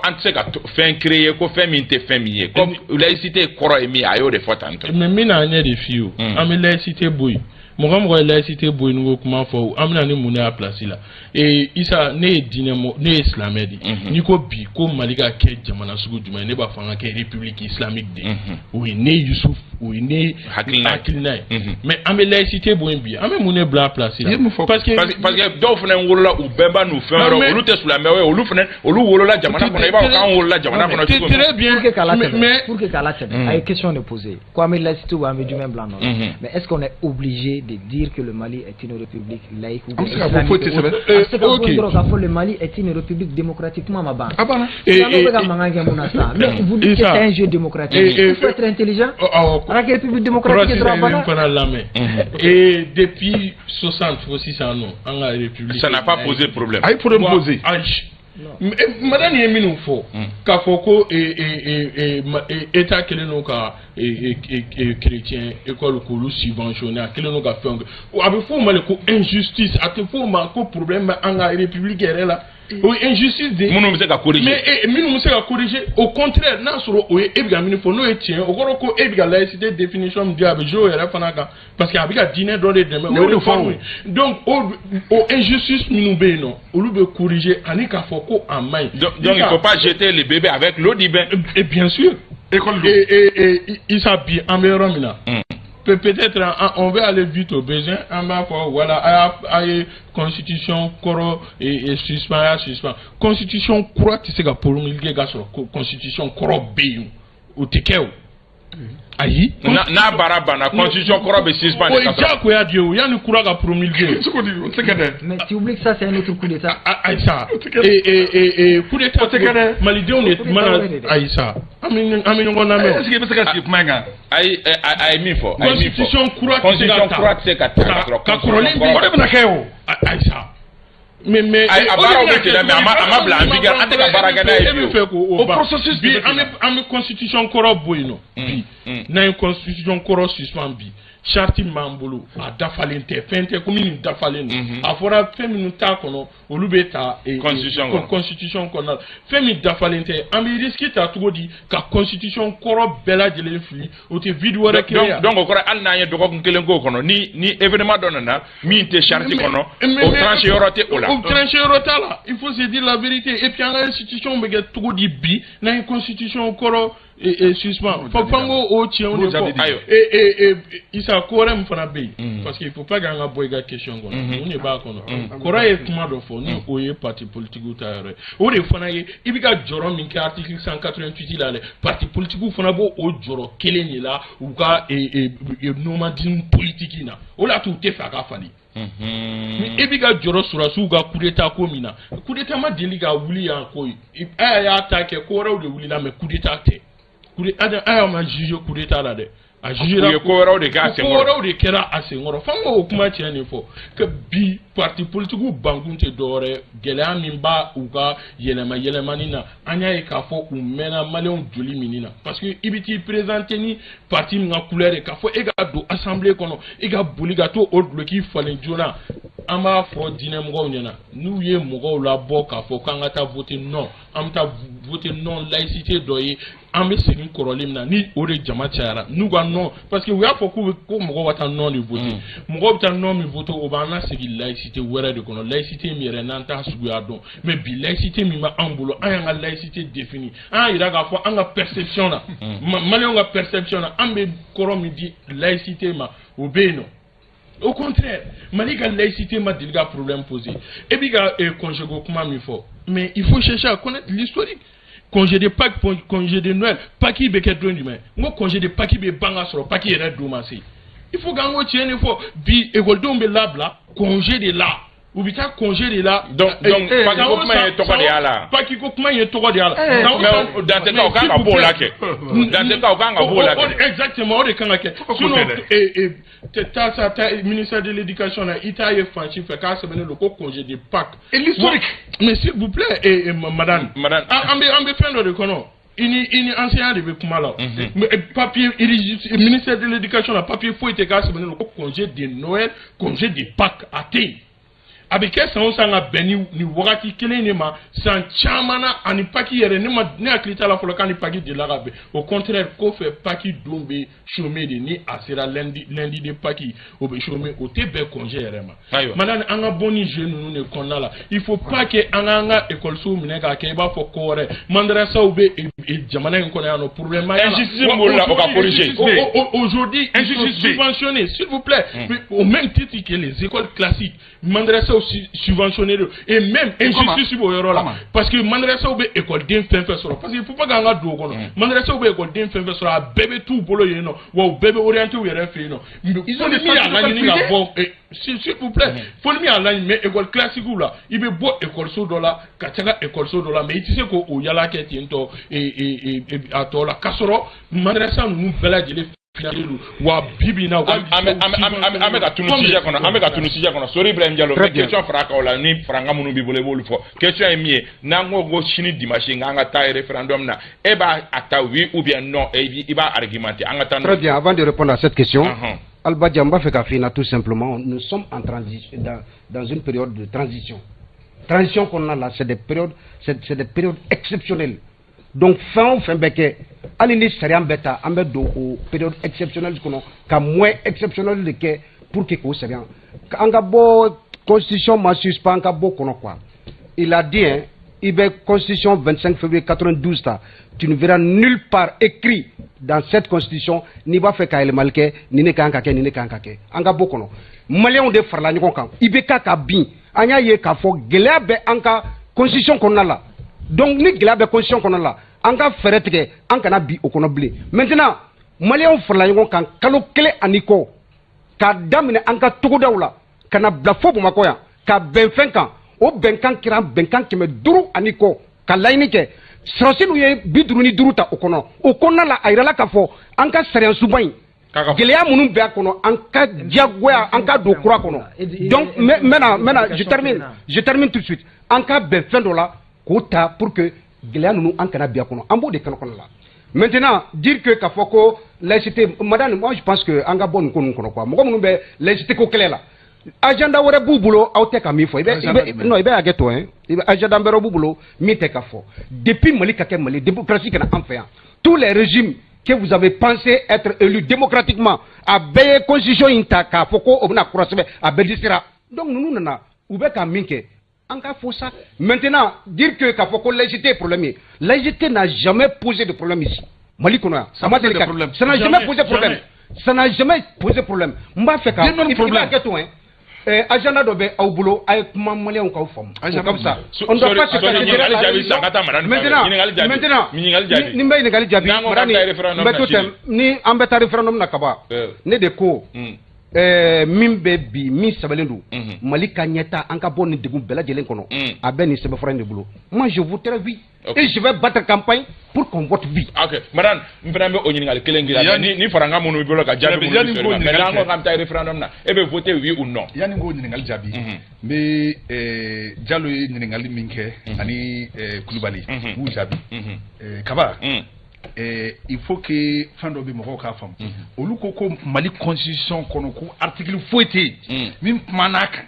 an tɛ se ka fɛn créer ko fɛn min tɛ fɛn min ye, ko laïcité kɔrɔ ye min ye, a y'o de fɔ tan tɔ. Mais n bɛna ɲɛ de f'i ye o. An bɛ laïcité bɔ yen. Mɔgɔ mɔgɔ ye laïcité bɔ yen, ko kuma fɔ, an bɛna ni mun de y'a place la? Ee Isa, ne ye diinɛ mɔ, ne ye silamɛ de ye. N'i ko bi ko Mali ka kɛ jamana sugu jumɛn ye, ne b'a fɔ an ka kɛ république islamique de ye. O ye ne Yusuf, o ye ne hakilina ye. Mais an bɛ laïcité bɔ yen bi, an bɛ mun de bila a place la? Parce que dɔw fana wolola u bɛnba n'u fɛn wɛrɛw, olu tɛ silamɛw ye, olu fana olu wolola jamana kɔnɔ, i b'a fɔ k'an wolola jamana kɔnɔ cogo min. Très bien. Pour que k'a latɛmɛ, pour que k'a latɛmɛ, a ye question de poser ko an bɛ laïcité ou an bɛ jumɛn bila nɔ la? Mais est-ce qu'on est obligé de dire que le Mali est une république laïque ou bien islamique? Ok, k'a fɔ le Mali est une république démocratiquement ma ban. A banna. Silamɛw bɛ ka mankan kɛ mun na sisan? Mais vous dites que c'est un jeu démocratique, il faut être intelligent. A ka kɛ république démocratique dɔrɔn, a banna. Fana lamɛn. Et depuis 60 fo sisan nɔ, an ka république. Ça n'a pas posé problème. A ye problème posé. Ayi, Madani ye minnu fɔ k'a fɔ ko État kɛlen don ka chrétien école k'olu subventionné, a kɛlen don ka fɛnw kɛ, a bɛ fɔ o ma de ko injustice. A tɛ fɔ o ma ko problème bɛ an ka république yɛrɛ la, o ye injustice de ye. Minnu bɛ se ka corriger. Mais minnu bɛ se ka corriger, au contraire, n'a sɔrɔ o ye e bɛ ka min fɔ, n'o ye tiɲɛ ye, o kɔrɔ ko e bɛ ka laïcité définition min di, a bɛ jouer o yɛrɛ fana kan, parce que a bɛ ka diinɛ dɔ de dɛmɛ, o ye réforme ye. Donc o injustice minnu bɛ yen nɔ, olu bɛ corriger ani k'a fɔ ko a man ɲi. Donc il faut pas jeter le bébé avec l'eau du bain. Et bien sûr. École don. Et Isa, bi an bɛ yɔrɔ min na, peut-être on va aller vite au besoin. An b'a fɔ voilà, a ye constitution kɔrɔ et suspend, a y'a suspend. Constitution kura tɛ se ka promulguer k'a sɔrɔ constitution kɔrɔ bɛ yen, o tɛ kɛ o. Ayi. N'a baara banna, constitution kɔrɔ bɛ suspend. O ye diyagoya de ye o, yanni kura ka promulguer. Cogo di? O tɛ kɛ dɛ. Mais tu oublies que ça c'est un autre coup d'état. Ayisa, coup d'état o tɛ kɛ dɛ. Malidenw de mana, ayisa, an bɛ ɲɔgɔn lamɛn. Est ce que i bɛ se ka sigi kuma in kan? Ayi, a ye min fɔ. A ye min fɔ. Constitution kura tɛ se ka ta. Constitution kura tɛ se ka ta ka sɔrɔ. Ka kɔrɔlen O de bɛna kɛ o. Ayisa. Mais a baaraw bɛ ten dɛ, mais a ma bila en vigueur, an tɛ ka baara kɛ n'a ye. E bɛ fɛ k'o o processus bi, an bɛ constitution kɔrɔ bɔ yen nɔ bi. N'an ye constitution kɔrɔ suspend bi, Charte min b'an bolo, a dafalen tɛ, fɛn tɛ komi nin dafalen don. A fɔra fɛn minnu t'a kɔnɔ, olu bɛ ta constitution kɔnɔ. Constitution kɔnɔna la, fɛn min dafalen tɛ, an bɛ risque ta cogo di ka constitution kɔrɔ bɛɛ lajɛlen fili? O tɛ vide wɛrɛ créer yan? Donc o kɔrɔ, hali n'an ye dɔgɔkun kelen k'o kɔnɔ, ni événement dɔ nana min tɛ charte kɔnɔ, o tranché yɔrɔ tɛ o la. O tranché yɔrɔ t'a la. Il faut se dire la vérité. Et puis an ka institution bɛ kɛ cogo di bi n'an ye constitution kɔrɔ suspend? Fo f'an k'o o tiɲɛw de fɔ. Ayiwa. Et Isa, ko wɛrɛ min fana bɛ yen, parce que il faut pas k'an ka bɔ i ka question kɔnɔ, mun de b'a kɔnɔ? Kɔrɔ ye kuma dɔ fɔ, ni o ye parti politique ta yɔrɔ ye. O de fana ye, i bɛ ka jɔrɔ min kɛ article 188 la dɛ, parti politique fana b'o o jɔrɔ kelen de la u ka nomadisme politique na. O de y'a to u tɛ fɛ a ka falen. Ni e b'i ka jɔrɔ sɔrɔdasiw ka coup d'état ko min na, coup d'état ma deli ka wuli yan ko ye. A y'a ta kɛ, ko wɛrɛw de wulila, mais coup d'état tɛ. Coup d'état, a y'a ma juger coup d'état la dɛ, a jugera. U ye ko wɛrɛw de kɛ a ko senkɔrɔ. Wɛrɛw de kɛra a senkɔrɔ. F'an k'o kuma tiɲɛ de fɔ que bi parti politique bankun tɛ dɔwɛrɛ ye, gɛlɛya min b'a u ka yɛlɛma yɛlɛmani na, an y'a ye k'a fɔ u mɛnna maliyɛnw joli minni na, parce que i bɛ t'i présenter ni parti min ka couleur ye, k'a fɔ e ka don assemblée kɔnɔ, e ka boli ka t'o o duloki falen joona. An b'a fɔ diinɛmɔgɔw ɲɛna, n'u ye mɔgɔw labɔ k'a fɔ k'an ka taa voter non, an bɛ taa voter non laïcité dɔ ye, an bɛ segin kɔrɔlen min na, ni o de jama cayara n'u ka non, parce que u y'a fɔ k'u bɛ ko mɔgɔw ka taa non de voter. Mɔgɔw bɛ taa non min voter, o b'an lasegin laïcité wɛrɛ de kɔnɔ, laïcité min yɛrɛ n'an t'a suguya dɔn. Mais bi laïcité min b'an bolo, an y'an ka laïcité défini, an y'a yira k'a fɔ an ka perception na, maliyɛnw ka perception na, an bɛ kɔrɔ min di laïcité ma, o bɛ yen nɔ. Au contraire, Mali ka laïcité ma deli ka problème poser. E b'i ka congé ko kuma min fɔ, mais il faut chercher à connaître l'historique. Congé de Pâques, congé de Noël, Pâques bɛ kɛ don jumɛn? N ko congé de Pâques bɛ ban ka sɔrɔ Pâques yɛrɛ don ma se. Il faut k'an k'o tiɲɛ de fɔ. Bi école bɛ labila congé de la, u bɛ taa congé de la. Donc Pâques ko kuma ye tɔgɔ de y'a la. Pâques ko kuma ye tɔgɔ de y'a la. Mais Dantɛ o kan ka bɔ o la kɛ. Dantɛ o kan ka bɔ o la kɛ. Exactement, o de kan ka kɛ. Sinon taa sa, taa ministère de l'éducation na, i t'a ye fan si fɛ k'a sɛbɛnnen don ko congé de Pâques. Et l'historique. Mais s'il vous plaît, madame. Madame. An bɛ fɛn dɔ de kɔnɔ. I ni enseignant de bɛ kuma la. Mais papier ministère de l'éducation na, papier foyi tɛ k'a sɛbɛnnen don ko congé de Noël, congé de Pâques, a tɛ yen. A bɛ kɛ san o san ka bɛn ni nin wagati kelen de ma san caman na, ani Pâques yɛrɛ, ne ma, ne hakili t'a la fɔlɔ k'a ni Pâques delila ka bɛn. Au contraire, kɔfɛ Pâques don bɛ chômer de, ni a sera lundi de Pâques, o bɛ chômer, o tɛ bɛn congé yɛrɛ ma. Maintenant, an ka bɔ ni jeu ninnu de kɔnɔna la. Il faut pas que an k'an ka école minɛ k'a kɛ i b'a fɔ ko wɛrɛ. Madrasaw bɛ jamana in kɔnɔ yan nɔ, problème ma y'a la. Injustice min b'olu la, o ka corriger. Aujourd'hui, ils sont subventionnés, s'il vous plaît, au même titre que les écoles classiques. Madrasaw subventionné don, et même injustice b'o yɔrɔ la, parce que madrasaw bɛ école fɛn fɛn sɔrɔ, parce que il faut pas k'an ka don o kɔnɔ, madrasaw bɛ école fɛn fɛn sɔrɔ, a bɛɛ bɛ t'u bolo yen nɔ, wa u bɛɛ bɛ orienté u yɛrɛ fɛ yen nɔ. Fo ni min y'a laɲini ka bɔ, s'il vous plaît, fo ni min y'a laɲini. Mais école classique la, i bɛ bɔ école dɔ la ka taga école dɔ la, mais i tɛ se k'o yala kɛ ten tɔ a tɔ la, k'a sɔrɔ madrasa ninnu bɛɛ lajɛlen wa bi bi in na. An bɛ ka tunu sujet kɔnɔ, an bɛ ka tunu sujet kɔnɔ. Sori Ibrahim Jalo, n bɛ question fara kan o la, ni farankan minnu b'i bolo, i b'olu fɔ. Question ye min ye, n'an ko sini dimanche k'an ka taa référendum na, e b'a a ta oui ou bien non, i b'a argumenter, an ka taa. Très bien, avant de répondre à cette question, Alba Dia, n b'a fɛ k'a f'i ɲɛna tout simplement, nous sommes en transition, dans une période de transition. Transition kɔnɔna la, c'est des périodes exceptionnelles. Donc fɛn o fɛn bɛ kɛ, hali ni sariya bɛ ta, an bɛ don o période exceptionnelle kɔnɔ ka moyen exceptionnel de kɛ pour que k'o sariya an ka bɔ constitution ma suspend, an ka bɔ kɔnɔ quoi. Il a dit, hein, i bɛ constitution 25 février 92 ta, tu ne verras nulle part écrit dans cette constitution n'i b'a fɛ ka yɛlɛmali kɛ, nin ne kan ka kɛ, nin ne kan ka kɛ. An ka bɔ kɔnɔ. Maliyɛnw de farala ɲɔgɔn kan, IBK ka bin, an y'a ye k'a fɔ gɛlɛya bɛ an ka constitution kɔnɔna la. Donc ni gɛlɛya bɛ constitution kɔnɔna la, an ka fɛɛrɛ tigɛ an kana bi o kɔnɔ bilen. Maintenant, maliyɛnw farala ɲɔgɔn kan kalo kelen ani kɔ, k'a daminɛ an ka togodaw la ka na bila fo Bamakɔ yan, ka bɛn fɛn kan. O bɛnkan kɛra bɛnkan 500 ani kɔ, ka laɲini kɛ. Sɔrɔsiw ye 55 ta o kɔnɔ. O kɔnɔna la, a yirala k'a fɔ an ka sariya sunba in, gɛlɛya minnu bɛ a kɔnɔ, an ka diyagoya an ka don kura kɔnɔ. Donc n bɛna, je termine, je termine tout de suite. An ka bɛn fɛn dɔ la k'o ta pour que gɛlɛya ninnu an kana bi a kɔnɔ. An b'o de kɔnɔ la. Maintenant, dire que k'a fɔ ko laïcité, madame, moi je pense que an ka bɔ nin ko ninnu kɔnɔ quoi. Mɔgɔ minnu bɛ laïcité ko kɛlɛ la, agenda wɛrɛ b'u bolo aw tɛ ka min fɔ. I bɛ non, i bɛ hakɛ to hein, i bɛ agenda wɛrɛ b'u bolo min tɛ ka fɔ. Depuis Mali ka kɛ Mali, démocratie ka na an fɛ yan, tous les régimes que vous avez pensé être élus démocratiquement, a bɛɛ ye constitution in ta k'a fɔ ko o bɛna kura sɛbɛn, a bɛɛ disira. Donc ninnu nana, u bɛ ka min kɛ, an ka fɔ ça. Maintenant, dire que k'a fɔ ko laïcité ye problème ye, laïcité n'a jamais posé de problème ici Mali kɔnɔ yan. Ça ma deli ka, ça n'a jamais posé problème, ça n'a jamais posé problème. N b'a fɛ ka i b'a kɛ to hein. Agenda dɔ bɛ aw bolo, a ye kuma maliyɛnw k'aw faamu. O ka fisa. On doit pas se cacher derrière la religion. Maintenant, maintenant, ni n bɛ ɲininkali jaabi, Madani, n bɛ to ten ni an bɛ taa référendum na kaban. Ne de ko min bɛ bi, min sɛbɛnlen don Mali ka ɲɛta, an ka bɔ nin degun bɛɛ lajɛlen kɔnɔ, a bɛ nin sɛbɛnfura in de bolo. Moi je voterai oui et je vais battre campagne pour qu'on vote oui. Ok, madame, n fana bɛ o ɲininkali kelen k'i la, ni farankan minnu b'i bolo ka jaabi minnu bɛ sɔrɔ, mais n'an ko k'an bɛ taa référendum na, e bɛ voter oui ou non? Yanni n k'o ɲininkali jaabi, n bɛ Jalo ye ɲininkali min kɛ ani Kulubali, n b'u jaabi. Kaba, il faut que fɛn dɔ bɛ mɔgɔw k'a faamu. Olu ko ko Mali constitution kɔnɔ, ko article foyi tɛ yen min kumana a kan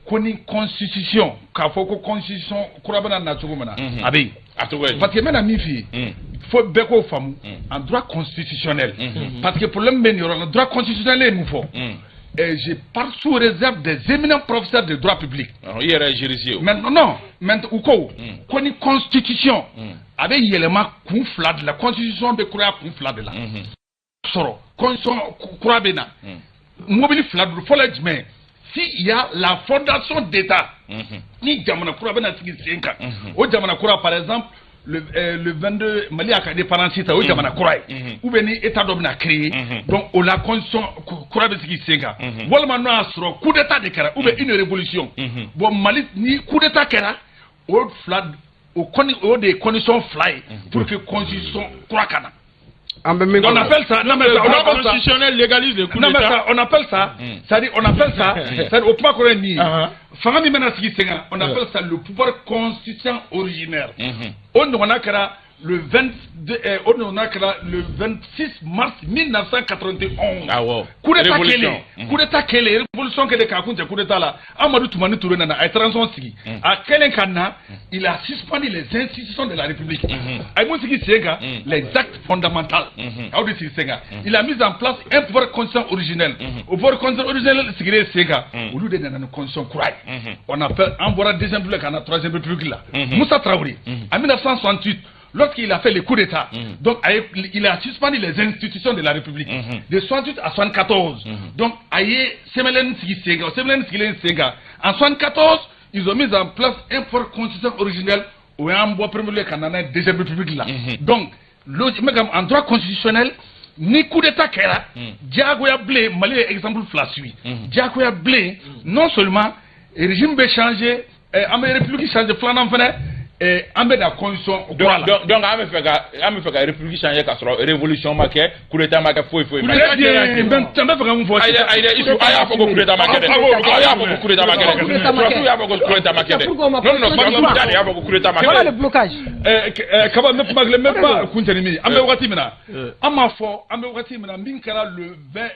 ko ni constitution, k'a fɔ ko constitution kura bɛna na cogo min na, a bɛ yen. Parce que n bɛna min f'i ye, fo bɛɛ k'o faamu en droit constitutionnel, parce que problème bɛ nin yɔrɔ la. Droit constitutionnel ye mun fɔ? Je parle sous réserve des éminents professeurs de droit public. I yɛrɛ ye juriste ye o. Mais non, mais u ko ko ni constitution a bɛ yɛlɛma kun fila de la, constitution bɛ kuraya kun fila de la sɔrɔ, constitution kura bɛ na mobili fila don. Fɔlɔ ye jumɛn? S'il y a la fondation d'État, ni jamana kura bɛna sigi sen kan, o jamana kura, par exemple le 22 Mali y'a ka indépendance ta, o ye jamana kura ye, ou bien ni état dɔ bɛna créer, donc o la constitution kura bɛ sigi sen kan, walima n'o y'a sɔrɔ coup d'état de kɛra, ou bien une révolution. Bon, Mali ni coup d'état kɛra, o fila o kɔni, o de ye condition fila ye pour que constitution kura ka na. An bɛ min On appelle ça, non mais ça, on appelle ça, constitutionnel légalise le coup non mais d'état. Ça, on appelle ça, c'est-à-dire on appelle ça, c'est-à-dire o kuma kɔrɔ ye nin ye, fanga min bɛna sigi sen kan, on appelle ça le pouvoir constituant originaire. O ɲɔgɔnna kɛra le 22, o ɲɔgɔnna kɛra le 26 mars 1991. Awɔ. Coup d'état Révolution. kɛlen, coup d'état kɛlen, révolution kɛlen k'a kun cɛ coup d'état la, Amadou Toumani Touré nana, a ye transition sigi. A kɛlen ka na, il a suspendu les institutions de la République. A ye mun sigi sen kan? Les actes fondamentaux. A y'o de sigi sen kan. Il a mis en place un pouvoir constituant originel. O pouvoir constituant originel sigilen sen kan, olu de nana ni constitution kura ye. On appelle, an bɔra deuxième République ka na troisième République la. Moussa Traoré, en 1968, lorsqu'il a fait le coup d'État, donc il a suspendu les institutions de la République de 68 à 74. Donc, a ye CMLN sigi sen kan, CMLN sigilen sen kan, en 74, ils ont mis en place un pouvoir constitution originel, o y'an bɔ premier lieu ka na n'a ye deuxième République la. Donc, mais comme en droit constitutionnel, ni coup d'État kɛra, diyagoya bilen, Mali ye exemple fila suit. Diyagoya bilen, non seulement régime bɛ changer, an bɛ République changer, filanan fɛnɛ, an bɛ na constitution kura la. Donc an bɛ fɛ ka république changer k'a sɔrɔ révolution ma kɛ, coup d'état ma kɛ, foyi foyi ma kɛ. Très bien, n bɛ fɛ ka mun fɔ? Ayi dɛ, ayi dɛ, Isu, a y'a fɔ ko coup d'état ma kɛ dɛ. Aw y'a fɔ ko coup d'état ma kɛ dɛ. Sɔrɔdasiw y'a fɔ ko coup d'état ma kɛ dɛ. Non non non, sɔrɔdasiw da de y'a fɔ ko coup d'état ma kɛ. Voilà le blocage. Kaba, n bɛ kuma kelen, n bɛ kuma kuncɛ ni min ye. An bɛ wagati min na, an m'a fɔ an bɛ wagati min na, min kɛra le 20,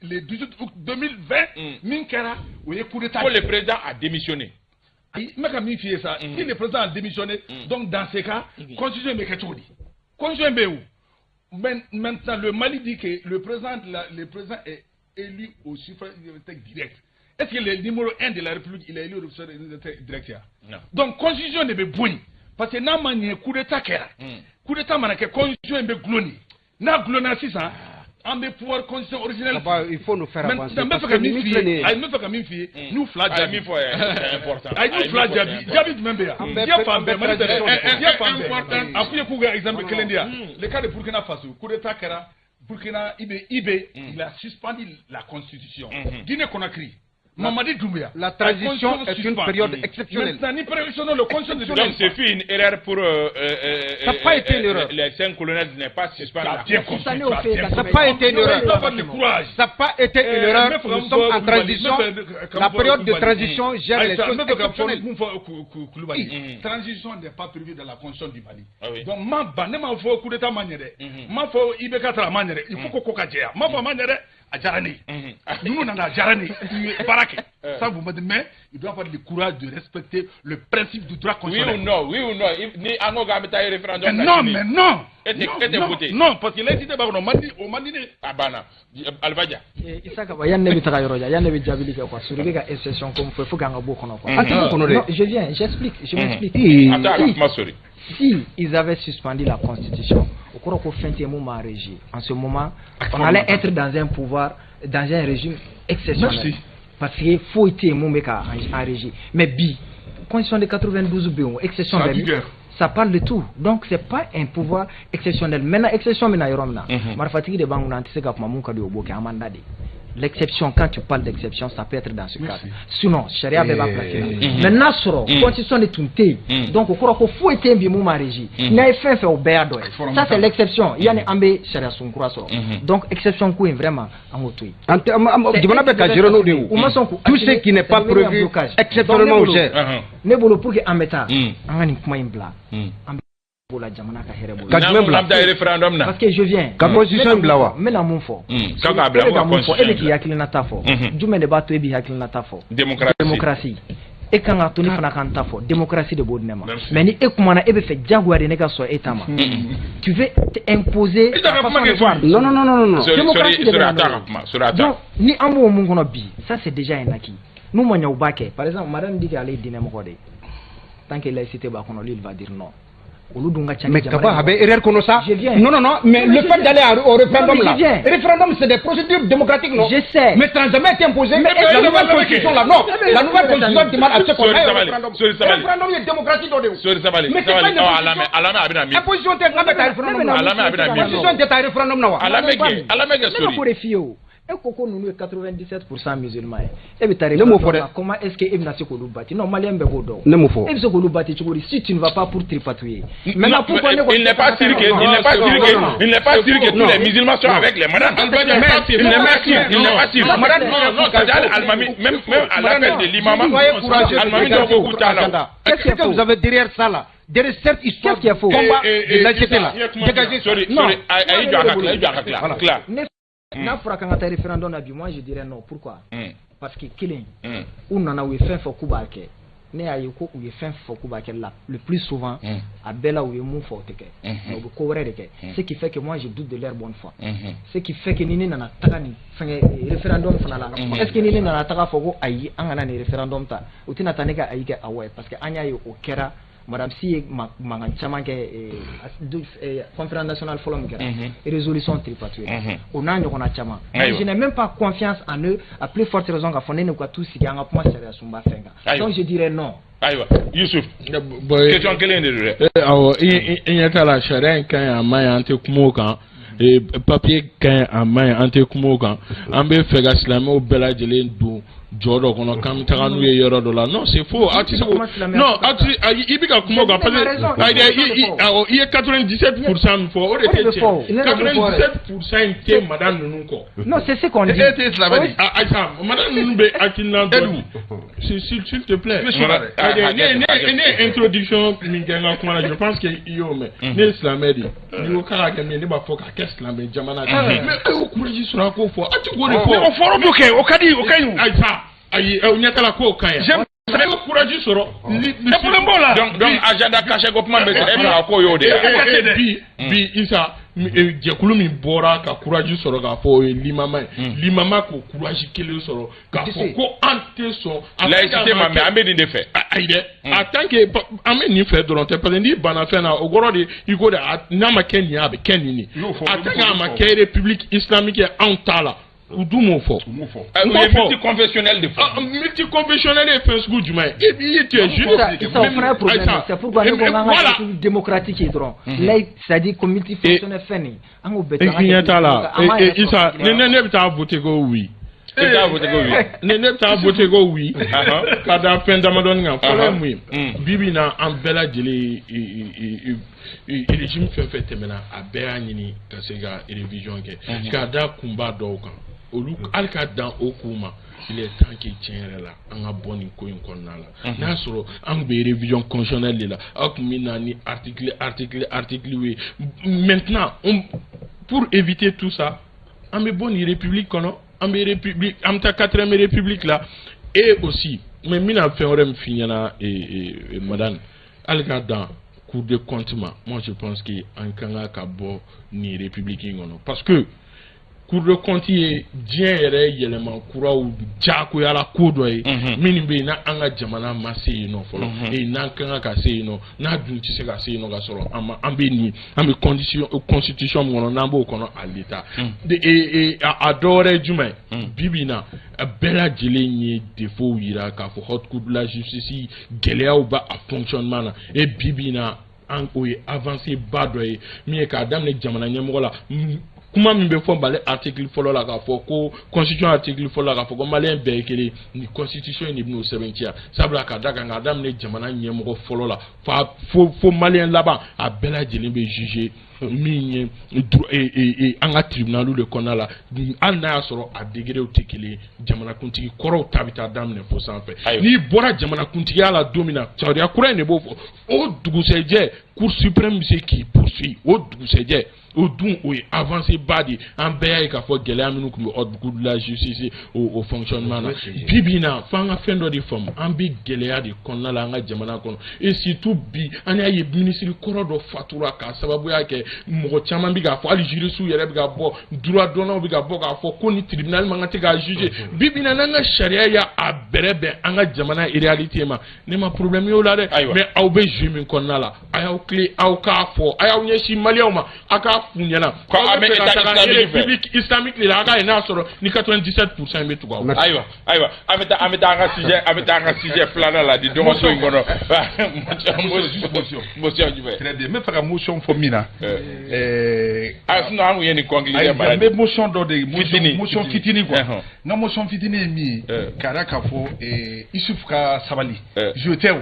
le 18 août 2020, min kɛra, o ye coup d'état. Ko le président a démissionné. Ayi, n bɛ ka min f'i ye sa, si le président a démissionné, donc dans ce cas, constitution bɛ kɛ cogo di? Constitution bɛ yen o. Maintenant, le Mali dit que le président est élu au suffrage universel direct. Est-ce que le numéro 1 de la République, il est élu au suffrage universel direct ya? Non. Donc constitution de bɛ bɔ yen, parce que n'a ma ɲɛ, coup d'état kɛra. Coup d'état mana kɛ, constitution bɛ gulon de. N'a gulonna sisan, an bɛ pouvoir constitution originel. Kaba, il faut nous faire avancer. Maintenant, n bɛ fɛ ka min f'i ye, ayi, n bɛ fɛ ka min f'i ye, n'u fila A ye jaabi. min fɔ ye, c'est important. A ye n'u fila jaabi, jaabi jumɛn bɛ yan? An bɛɛ Diɲɛ fan an bɛɛ bɛɛ, Mali tɛ dɛ. transition. Diɲɛ fan bɛɛ. A f'u ye k'u ka exemple kelen di yan. Le cas de Burkina Faso, coup d'état kɛra Burkina, IB, IB, il a suspendu la constitution. Guinée Conakry. Mamadi Doumbouya. La transition est une période exceptionnelle. Maintenant, ni prévision, le conseil de Donc, ce fut une erreur pour. Ça n'a pas été une erreur. Les 5 colonels n'est pas suspendu. Ça n'a pas été une erreur. Ça n'a pas été une erreur. Nous sommes en transition. La période de transition gère les choses exceptionnelles. Transition n'est pas prévue dans la constitution du Mali. Donc, ne m'a fɔ coup d'état ma ɲɛ dɛ. M'a fɔ IBK taara a ma ɲɛ dɛ. Il faut que ko ka jɛya. M'a fɔ a ma ɲɛ dɛ. A diyara ne ye. Ninnu nana a diyara ne ye. U ye baara kɛ. Ça vous me dites, mais il doit avoir le courage de respecter le principe du droit constitutionnel. Oui ou non, oui ou non. Ni an ko k'an bɛ taa référendum. Non, mais non. E tɛ voter. Non, parce que laïcité b'a kɔnɔ, o man di ne. A banna. Alifa Dia. Issa Kaba, yanni ne bɛ taga yɔrɔ jan, yanni ne bɛ jaabili kɛ quoi. Sori bɛ ka exception ko min fɔ, il faut k'an ka bɔ o kɔnɔ quoi. An tɛ bɔ o kɔnɔ dɛ. Non, je viens, j'explique, je m'explique. Attends, a ka kuma Sori. Si ils avaient suspendu la constitution, au kɔrɔ ko fɛn tɛ mun m'a régi. En ce moment, on allait être dans un pouvoir, dans un régime exceptionnel. Merci. Parce que foyi tɛ yen mun bɛ ka en régi. Mais bi, constitution de 92 bɛ yen, exception bɛ min? Ça parle de tout. Donc c'est pas un pouvoir exceptionnel. Maintenant, exception bɛ na yɔrɔ min na, marifatigi de b'an kunna, an tɛ se ka kuma mun ka di o b'o kɛ, an m'an da de. L'exception, quand tu parles d'exception, ça peut être dans ce cadre. Sinon, charia bɛɛ b'a place la. Mais n'a sɔrɔ constitution de tun tɛ yen, donc o kɔrɔ ko foyi tɛ yen bi mun m'a régi. N'a ye fɛn fɛn o bɛɛ y'a dɔ ye. Ça c'est l'exception. Yanni an bɛ sariya sun kura sɔrɔ. Donc exception ko in vraiment an k'o to yen. Jamana bɛ ka gérer n'o de ye o. Tout ce qui n'est pas prévu exceptionnellement o gère. Ne bolo pour que an bɛ taa, an ka nin kuma in bila. An bɛ la jamana ka hɛrɛ bolo. Ka jumɛn bila? An bɛ taa référendum na. Parce que je viens. Ka constitution bila wa? N bɛna mun fɔ? Kan k'a bila e bɛ ka mun fɔ? E bɛ k'i hakilinata fɔ. Jumɛn de b'a to e b'i hakilinata fɔ? Démocratie. E kan ka to ne fana ka n ta fɔ. Démocratie de b'o di ne ma. Mais ni e kumana e bɛ fɛ diyagoya de ne ka sɔn e ta ma. Tu veux imposer ta façon de voir. Non non non non non. Démocratie de bɛ na n'o ye. Donc ni an b'o mun kɔnɔ bi, ça c'est déjà un acquis. N'u ma ɲɛ u b'a kɛ. Par exemple, madame dit qu'ale ye diinɛmɔgɔ de ye. Tant que laïcité b'a kɔnɔ, lui il va dire non. Mais Kaba avait erreur comme ça. Non, non, non, mais le fait d'aller au référendum là, référendum c'est des procédures démocratiques, non? Je sais. Mais ça n'a jamais été imposé. Mais la nouvelle constitution là, non. La nouvelle constitution demande à ce qu'on aille au référendum. Référendum est démocratique, non? Mais c'est pas une imposition. Imposition tɛ n ka taa référendum na. Constitution tɛ taa référendum na wa? Ne e ko ko ninnu ye 97% musulmans ye. E bɛ taa référendum na, comment est-ce que e bɛna se k'olu bati? Non, malien bɛɛ b'o dɔn. Ne m'o fɔ. E bɛ se k'olu bati cogo di si tu ne vas pas pour tripatouiller? Maintenant pourquoi ne ko il n'est pas sûr que il n'est pas sûr que il n'est pas sûr que tous les musulmans sont avec les madames. Il n'est pas sûr, il n'est pas sûr. Non, non, c'est Almami, même à l'appel de l'imam, Almami dɔw ko k'u t'a la. Qu'est-ce que vous avez derrière ça là? Derrière cette histoire qui est faux. Combat de laïcité là. Dégagez. Sorry, sorry. Ayi jɔ a ka tila, i jɔ a ka tila. Tila. N'a fɔra k'an ka taa référendum na bi, moi je dirais non. Pourquoi? Parce que kelen, u nana u ye fɛn fɔ k'u b'a kɛ. Ne y'a ye ko u ye fɛn fɔ k'u b'a kɛ la le plus souvent, a bɛɛ la u ye mun fɔ o tɛ kɛ. Mais u bɛ ko wɛrɛ de kɛ. Ce qui fait que moi je doute de leur bonne foi. Ce qui fait que ni ne nana taga nin fɛngɛ référendum fana la, est-ce que ni ne nana taga fɔ ko ayi an kana nin référendum ta, u tɛna taa ne ka ayi kɛ awɔ ye, parce que an y'a ye o kɛra. Madame Si ye mankan caman kɛ conférence nationale fɔlɔ min kɛra, résolution tripatouillée, o n'a ɲɔgɔnna caman. Je n'ai même pas confiance en eux, à plus forte raison k'a fɔ ne n'u ka t'u sigi an ka kuma sariya sunba fɛn kan. Donc je dirais non. Ayiwa Yusuf, question kelen de don dɛ. Awɔ, i ɲɛ t'a la, sariya in ka ɲi a ma ɲi, an tɛ kuma o kan. Papier ka ɲi a ma ɲi, an tɛ kuma o kan. An bɛ fɛ ka silamɛw bɛɛ lajɛlen don jɔ dɔ kɔnɔ k'an bɛ taga n'u ye yɔrɔ dɔ la. Non, c'est faux. A tɛ se ko non, a tɛ i bɛ ka kuma o kan parce que awɔ, i ye 97% min fɔ o de tɛ tiɲɛ. 97% in tɛ madame ninnu kɔ. Non, c'est ce qu'on dit. E tɛ silamɛ de ye. Ayisa, madame ninnu bɛ hakilina dɔ di. S'il te plaît. Ne ye introduction min kɛ n ka kuma la, je pense que i y'o mɛn. Ne ye silamɛ de ye. N'i ko k'a ka kɛ min ye, ne b'a fɔ k'a kɛ silamɛ jamana de ye. Mais e y'o courage sɔrɔ a k'o fɔ, a ti k'o de fɔ. O fɔra b'o kɛ, o ka di, o ka ɲi. Ayisa. Ayi, aw ɲɛ t'a la k'o ka ɲi. A y'o courage sɔrɔ. Ne problème b'o la. Donc agenda caché ko kuma bɛ e bɛna k'o y'o de ye. Bi Isa, jɛkulu min bɔra ka courage sɔrɔ k'a fɔ o ye limama ye. Limama k'o courage kelen sɔrɔ k'a fɔ ko an tɛ sɔn. Laïcité ma mɛ an bɛ nin de fɛ. Ayi dɛ, en tant que an bɛ nin fɛ dɔrɔn tɛ, parce que n'i banna fɛn na o kɔrɔ de i ko de n'a ma kɛ nin ye a bɛ kɛ nin de. En tant que a ma kɛ république islamique ye anw t'a la. U dun m'o fɔ. U ye multiconfessionnel de fɔ. Multiconfessionnel ye fɛn sugu jumɛn ye? E tu es juste. Ça o fana ye problème ye. C'est pourquoi ne ko k'an ka république démocratique ye dɔrɔn. Laïc, c'est-à-dire ko multifonctionnel fɛn nin, an k'o bɛɛ to. I ɲɛ t'a la. Isa, ne bɛ taa voter ko oui. I bɛ taa voter ko oui. Ne bɛ taa voter ko oui. Ka da fɛn damadɔni kan. Fɔlɔ ye mun ye? Bi bi in na an bɛɛ lajɛlen régime fɛn fɛn tɛmɛna, a bɛɛ y'a ɲini ka se ka révision kɛ. K'a da kunba dɔw kan. Olu hali ka dan o kun ma, il est temps que tiɲɛ yɛrɛ la an ka bɔ nin ko in kɔnɔna la. N'a y'a sɔrɔ an tun bɛ révision constitutionnelle de la, aw tun bɛ na ni article ye. Maintenant, pour éviter tout ça, an bɛ bɔ nin république kɔnɔ, an bɛ république, an bɛ taa quatrième république la. Et aussi, mais n bɛna fɛn wɛrɛ min f'i ɲɛna, madame, hali ka dan Cour des comptes ma, moi je pense que an kan ka bɔ nin république in kɔnɔ, parce que Cour des comptes ye diɲɛ yɛrɛ yɛlɛma kuraw diyagoyala ko dɔ ye minnu bɛ yen n'an ka jamana ma se yen nɔ fɔlɔ, et n'an kan ka se yen nɔ, n'a dun tɛ se ka se yen nɔ ka sɔrɔ an ma an bɛ nin an bɛ condition constitution min kɔnɔ, n'an b'o kɔnɔ à l'état. A dɔ wɛrɛ ye jumɛn ye? Bi bi in na, a bɛɛ lajɛlen ye défaut yira k'a fɔ haute cour de la justice gɛlɛyaw b'a a fonctionnement na. Et bi bi in na, an o ye avancée ba dɔ ye min ye k'a daminɛ jamana ɲɛmɔgɔ la. Kuma min bɛ fɔ Mali article fɔlɔ la, k'a fɔ ko constitution article fɔlɔ la, k'a fɔ ko malien bɛɛ ye kelen, ni constitution in de bɛn'o sɛbɛntiya. Sabula k'a da kan, k'a daminɛ jamana ɲɛmɔgɔ fɔlɔ la fo malien laban, a bɛɛ lajɛlen bɛ juger min ye an ka tribunal de kɔnɔna la. Hali n'a y'a sɔrɔ a degré tɛ kelen ye, jamanakuntigi kɔrɔw ta bɛ taa daminɛ fo sanfɛ. N'i bɔra jamanakuntigiya la don min na, sariya kura in de b'o fɔ, o dugusɛjɛ Cour suprême bɛ se k'i poursuivre o dugusɛjɛ. O dun, o ye avancée ba de ye. An bɛɛ y'a ye k'a fɔ gɛlɛya minnu tun bɛ haute cour de la justice o fonctionnement na. Bi bi in na, f'an ka fɛn dɔ de faamu, an bɛ gɛlɛya de kɔnɔna la an ka jamana kɔnɔ. Et surtout bi, an y'a ye minisiri kɔrɔ dɔ fatura k'a sababuya kɛ mɔgɔ caman bɛ k'a fɔ, hali juristes yɛrɛ bɛ ka bɔ, droit dɔnnaw bɛ ka bɔ k'a fɔ ko ni tribunal man kan tɛ k'a juger. Bi bi in na, n'an ka sariya y'a bɛrɛ bɛn an ka jamana réalité ma, ne ma problème y'o la dɛ. Mais aw bɛ jeu min kɔnɔna la, a y'aw tilen, aw k'a fɔ, a y'aw ɲɛsin maliyɛnw ma, a k'a f'u ɲɛna. Ko an bɛ état islamique fɛ. République islamique de la, a k'a ye n'a sɔrɔ ni 97% bɛ tugu aw. Ayiwa, an bɛ taa an ka sujet filanan la di dɔgɔso in kɔnɔ. Motion jumɛn? Très bien, n bɛ fɛ ka motion fɔ min na. Ah, sinon an kun ye nin conclure. Ayi, n bɛ motion dɔ de motion fitinin quoi. N ka motion fitinin ye min ye, k'a da k'a fɔ Isuf ka sabali. Je tɛ o.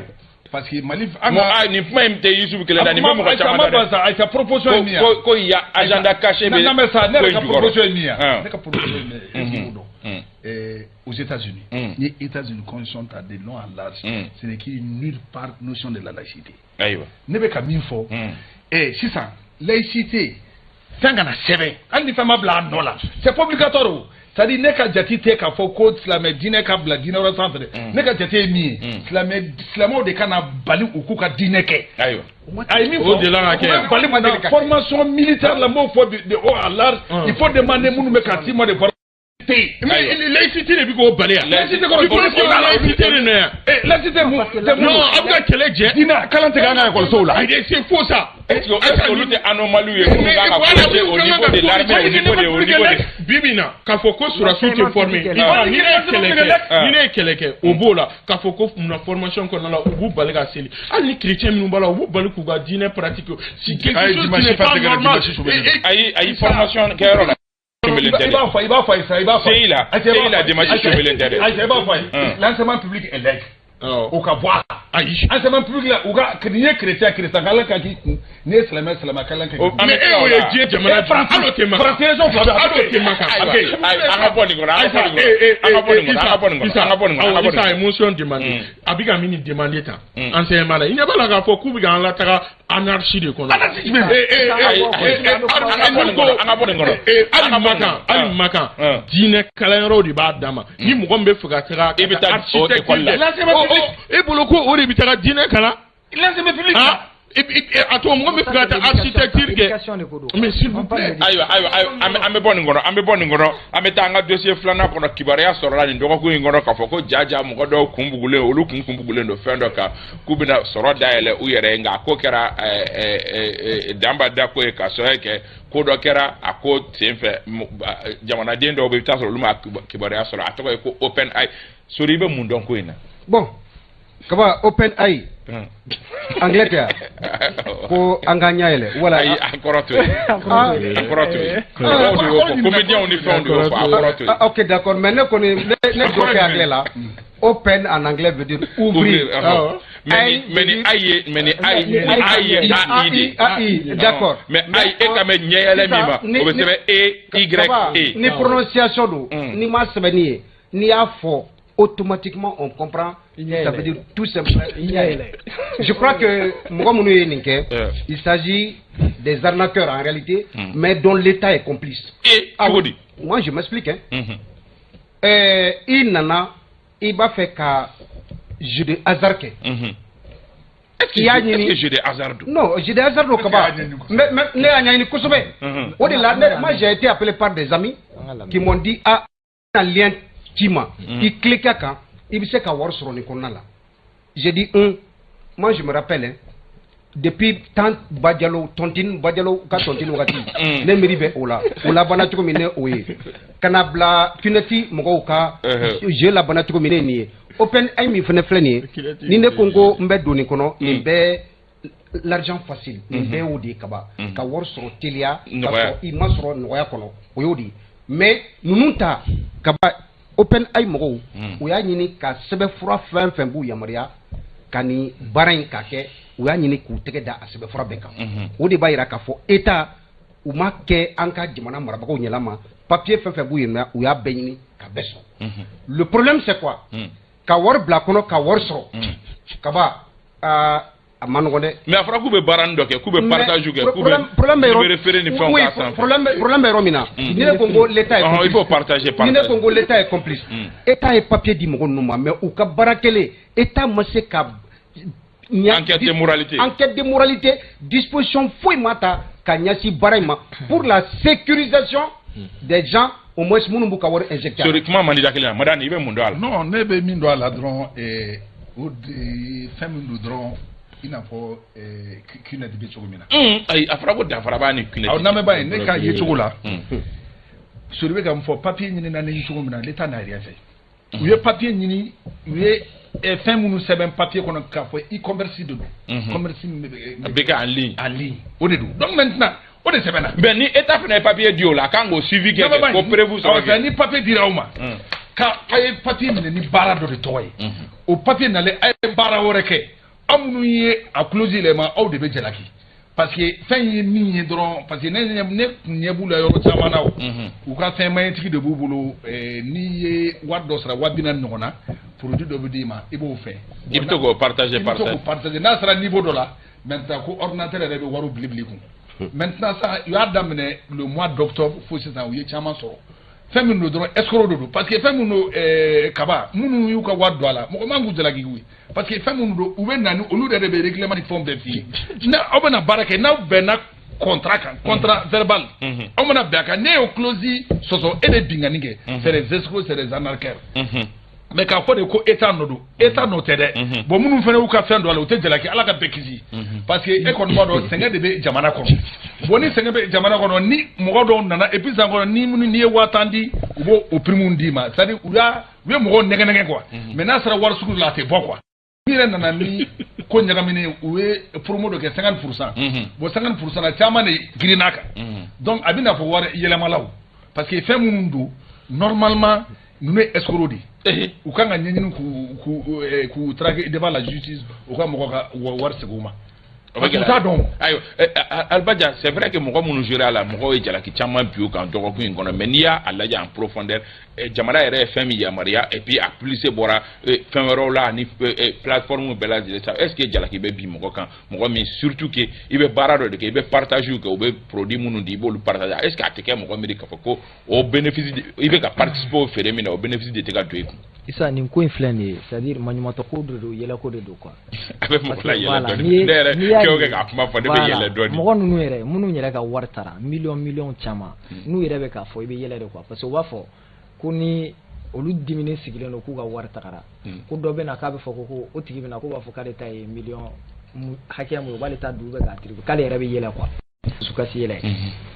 Parce que Mali an ka nin kuma in tɛ Yusuf kelen na, nin bɛ mɔgɔ caman na dɛ. Ayisa, proposition ye min ye. Ko il y a agenda caché bɛ. Non mais ça, ne yɛrɛ ka proposition ye min ye. Ne ka proposition ye min ye, est-ce que i b'o dɔn? Aux États-Unis, ni États-Unis constitution ta de long en large, ce n'est qu'il nulle part notion de la laïcité. Ne bɛ ka min fɔ, sisan laïcité fɛn kana sɛbɛn, hali ni fɛn ma bila a nɔ la, c'est pas obligatoire o. C'est à dire, ne ka jate tɛ k'a fɔ ko silamɛ diinɛ ka bila diinɛ wɛrɛ sanfɛ dɛ. Ne ka jate ye min ye, silamɛw de kana bali u k'u ka diinɛ kɛ. A ye min fɔ, O delila ka kɛ. U bɛ bali mun na formation militaire la, n b'o fɔ de haut à large, il faut demander minnu bɛ ka 6 mois de formation tɛ yen. Mais laïcité de bɛ k'o bali yan. Laïcité kɔrɔ I bolo ko laïcité de nɔ yan. Laïcité mun tɛ mun? Non, a bɛ ka kɛlɛ jɛ. Diinɛ kalan tɛ k'an ka ekɔlisow la. Ayi, c'est faux ça. Est-ce que olu tɛ anomalie ye minnu kan ka corriger au niveau de l'armée, au niveau de Bi bi in na, k'a fɔ ko sɔrɔdasiw tɛ former, ni ne ye kɛlɛ kɛ, ni ne ye kɛlɛ kɛ, o b'o la. K'a fɔ ko munna formation kɔnɔna la u b'u bali ka seli, hali ni chrétien minnu b'a la, u b'u bali k'u ka diinɛ pratiquer, si quelque chose qui n'est pas normal. Ayi, formation kɛyɔrɔ la. I b'a fɔ, i b'a fɔ Ayisa, i b'a fɔ. CI la, dimanche sumelen tɛ dɛ. Ayisa, i b'a fɔ a ye, l'enseignement public est laïque. O ka bɔ a la. Ayi. Enseignement public la, u ka n'i ye chrétien, chrétien kalan kan k'i kun, n'i ye silamɛ, silamɛ kalan kan k'i kun. Mais e y'o ye diɲɛ jamana jumɛn? Hali o tɛ Makan. Faransi région fila bɛ. Hali o tɛ Makan. Ayiwa, an ka bɔ nin kɔnɔ, an ka bɔ nin kɔnɔ, an ka bɔ nin kɔnɔ, an ka bɔ nin kɔnɔ, an ka bɔ nin kɔnɔ, an ka bɔ nin Isa kɔnɔ. ye motion demandé, a bɛ ka min demandé tan enseignement la, i ɲɛ b'a la k'a fɔ k'u bɛ k'an lataga anarchie de kɔnɔ. Anarchie jumɛn? An ka bɔ nin kɔnɔ, an ka bɔ nin kɔnɔ. Hali Makan, hali Makan, diinɛ kalanyɔrɔw de b'a dama. Ni mɔgɔ min bɛ fɛ ka taga I bɛ taa o école la. E bolo ko o de bɛ taga diinɛ kalan. L'enseignement public. A to mɔgɔ min bɛ fɛ ka taa architecture kɛ. Mais s'il vous plaît. Ayiwa, an bɛ bɔ nin kɔnɔ, an bɛ bɔ nin kɔnɔ, an bɛ taa an ka dossier filanan kɔnɔ. Kibaruya sɔrɔla nin dɔgɔkun in kɔnɔ k'a fɔ ko jaja mɔgɔ dɔw kun bugulen, olu kun bugulen don fɛn dɔ kan k'u bɛna sɔrɔ dayɛlɛ u yɛrɛ ye, nka a ko kɛra danba dako ye ka sɔrɔ kɛ ko dɔ kɛra a ko senfɛ. Jamanaden dɔw bɛ yen, i bɛ taa sɔrɔ olu ma kibaruya sɔrɔ. A tɔgɔ ye ko Open AI. Sori, i bɛ mun dɔn ko in na? Bon, Kaba, Open AI. Anglais tɛ ko an ka ɲɛ yɛlɛ wala. Ayi, a kɔrɔ to yen, a kɔrɔ to yen. Mɔgɔw de y'o fɔ, comédiens ni fɛnw de y'o fɔ, a kɔrɔ to yen. Ok, d'accord, mais ne kɔni ne dɔ kɛ anglais la. Open en anglais veut dire ouvrir. Mais ni A ye, mais ni A ni A ye A I de. A I, d'accord. Mais A e ka mɛn ɲɛ yɛlɛ min ma, o bɛ sɛbɛn E Y E. Ni prononciation don, n'i ma sɛbɛn ni ye, n'i y'a fɔ, automatiquement on comprend, ça veut dire tout simplement. Je crois que mɔgɔ minnu ye nin kɛ, il s'agit des arnaqueurs en réalité, mais dont l'État est complice. E cogo di? Moi, je m'explique, hein. I nana, i b'a fɛ ka jeu de hasard kɛ. Est-ce que, est-ce que jeu de hasard don? Non, jeu de hasard don kaba. Mais ne y'a ɲɛɲini kosɛbɛ. O de la ne, moi, j'ai été appelé par des amis qui m'ont dit: ah, un lien ci ma, i cliquer kan, i bɛ se ka wari sɔrɔ nin kɔnɔna la. J'ai dit un, moi, je me rappelle, hein, depuis tant Badialo, tontine Badialo ka tontine wagati, ne miiri bɛ o la, o labanna cogo min, ne o ye ka na bila Qnet mɔgɔw ka jeu labanna cogo min, ne ye nin ye. Open AI min fana filɛ nin ye, ni ne ko n ko n bɛ don nin kɔnɔ, nin bɛɛ l'argent facile, nin bɛɛ y'o de ye kaba, ka wari sɔrɔ teliya, ka sɔrɔ i ma sɔrɔ nɔgɔya kɔnɔ, o y'o de ye. Mais ninnu ta kaba, Open AI mɔgɔw, u y'a ɲini ka sɛbɛnfura fɛn fɛn b'u yamaruya ka nin baara in ka kɛ, u y'a ɲini k'u tɛgɛ da a sɛbɛnfura bɛɛ kan. O de b'a yira k'a fɔ État, u ma kɛ an ka jamana marabagaw ɲɛla ma, papier fɛn fɛn b'u yamaruya, u y'a bɛɛ ɲini ka bɛɛ sɔrɔ. Le problème, c'est quoi? Ka wari bila kɔnɔ ka wari sɔrɔ kaba, a ma nɔgɔn dɛ. Mais a fɔra k'u bɛ baara dɔ kɛ, k'u bɛ partage kɛ, k'u problème bɛ yɔrɔ feere ni fɛnw k'a sanfɛ. Problème bɛ yɔrɔ min na, ni ne ko n ko l'État est complice, il faut partager. Ni ne ko n ko l'État est complice, État ye papier di mɔgɔ ninnu ma, mais u ka baara kɛlen, État ma se ka Enquête de moralité. Enquête de moralité, disposition foyi ma ta ka ɲɛsin baara in ma pour la sécurisation des gens, au moins minnu b'u ka wari injecté. Sori, kuma man di da kelen na. Madani, i bɛ mun dɔn a la? Non, ne bɛ min dɔn a la dɔrɔn, o de fɛn min don dɔrɔn, i n'a fɔ Qnet bɛ cogo min na. Ayi, a fɔra ko danfara b'a ni Qnet. Awɔ, lamɛnbaa ye, ne ka ye cogo la, Sori bɛ ka mun fɔ, papier ɲinina ni cogo min na, l'État n'a rien fait. U ye papier ɲini, u ye fɛn minnu sɛbɛn papier kɔnɔ k'a fɔ e-commerce de don. Commerce min bɛ bɛ kɛ en ligne. En ligne, o de don. Donc maintenant, o de sɛbɛnna. Mais ni État fana ye papier di o la, a kan k'o suivi kɛ, ko preuve sɔrɔ. Awɔ, ni papier dira aw ma, ka a ye papier minɛ ni baara dɔ de tɔgɔ ye, o papier nalen, a ye baara wɛrɛ kɛ, aw minnu ye a clause yɛlɛma, aw de bɛ jalaki, parce que fɛn ye min ye dɔrɔn, parce que ne kun ɲɛ b'u la yɔrɔ caman na, o u ka fɛn mayentigi de b'u bolo. N'i ye wari dɔ sara, 40 000 ɲɔgɔn na, produit dɔ bɛ d'i ma, i b'o fɛ. I bɛ to k'o partager. I bɛ to k'o partager. N'a sera niveau dɔ la maintenant, ko ordinateur yɛrɛ bɛ wariw bili bili kun. Maintenant sa, u y'a daminɛ le mois d'octobre fo sisan, u ye caman sɔrɔ. Fɛn min don dɔrɔn, escroc de don, parce que fɛn min don kaba, minnu y'u ka wari don a la, mɔgɔ man k'u jalaki k'u ye, parce que fɛn minnu don, u bɛ na ni olu yɛrɛ de bɛ règlement ni fɛnw bɛɛ f'i ye. N'a aw bɛna baara kɛ, n'aw bɛnna contrat kan, contrat verbal, aw mana bɛn a kan, ne y'o clause sɔsɔ, e de binkanni kɛ. C'est des escrocs, c'est des arnaqueurs. Mais k'a fɔ de ko État nɔ don, État nɔ tɛ dɛ. Bon, minnu fana y'u ka fɛn don a la, u tɛ jalaki, Ala ka bɛɛ kisi, parce que e kɔni b'a dɔn, sɛgɛn de bɛ jamana kɔnɔ. Bon, ni sɛgɛn bɛ jamana kɔnɔ, ni mɔgɔ dɔw nana, et puis sisan kɔnɔ, ni minnu n'i ye 10 000 di, u b'o o prime d'i ma, c'est à dire u ye mɔgɔw nɛgɛ nɛgɛ quoi. Mais n'a sera wari sugu la, a tɛ bɔ quoi. Ni yɛrɛ nana ni ko ɲagaminen, u ye promo dɔ kɛ 50%. Bon, 50% na, caman de girinna kan. Donc a bɛ n'a fɔ wari yɛlɛmalaw, parce que fɛn minnu don, normalement ninnu ye escroc de ye, u kan ka ɲɛɲini k'u traquer devant la justice, u ka mɔgɔ ka wari segin u ma. Parce que u t'a dɔn. Ayiwa, Alibaja, c'est vrai que mɔgɔ minnu géré a la, mɔgɔw ye jalaki caman bi u kan dɔgɔkun in kɔnɔ, mais n'i y'a lajɛ en profondeur, jamana yɛrɛ ye fɛn min yamaruya, et puis a plus bɔra fɛn wɛrɛw la ani plateforme bɛɛ lajɛlen sa, est ce que jalaki bɛ bin mɔgɔ kan, mɔgɔ min, surtout que i bɛ baara dɔ de kɛ, i bɛ partage kɛ, u bɛ produit minnu di, i b'olu partager, est ce que a tɛ kɛ mɔgɔ miiri k'a fɔ ko o bénéfice, i bɛ ka participer o feere min na, o bénéfice de tɛ ka don i kun? Isa, nin ko in filɛ nin ye, c'est à dire maɲumantɔ ko de don, yɛlɛko de don quoi. A bɛ mɔgɔ la yɛlɛ dɔɔni. Ne yɛrɛ kɛ o kɛ k'a kuma fɔ, ne bɛ yɛlɛ dɔɔni. Mɔgɔ ninnu yɛrɛ, minnu yɛrɛ ka wari taara miliyɔn miliyɔn caman, n'u yɛrɛ bɛ k'a fɔ, i bɛ yɛlɛ de quoi, parce que u b'a fɔ ko ni olu diminen sigilen don k'u ka wari tagara, ko dɔ bɛ na k'a bɛ fɔ ko o tigi bɛ na k'o b'a fɔ k'ale ta ye miliyɔn hakɛya min ye, o b'ale ta dugu bɛ k'a attribuer, k'ale yɛrɛ bɛ yɛlɛ quoi, dusukasi yɛlɛ.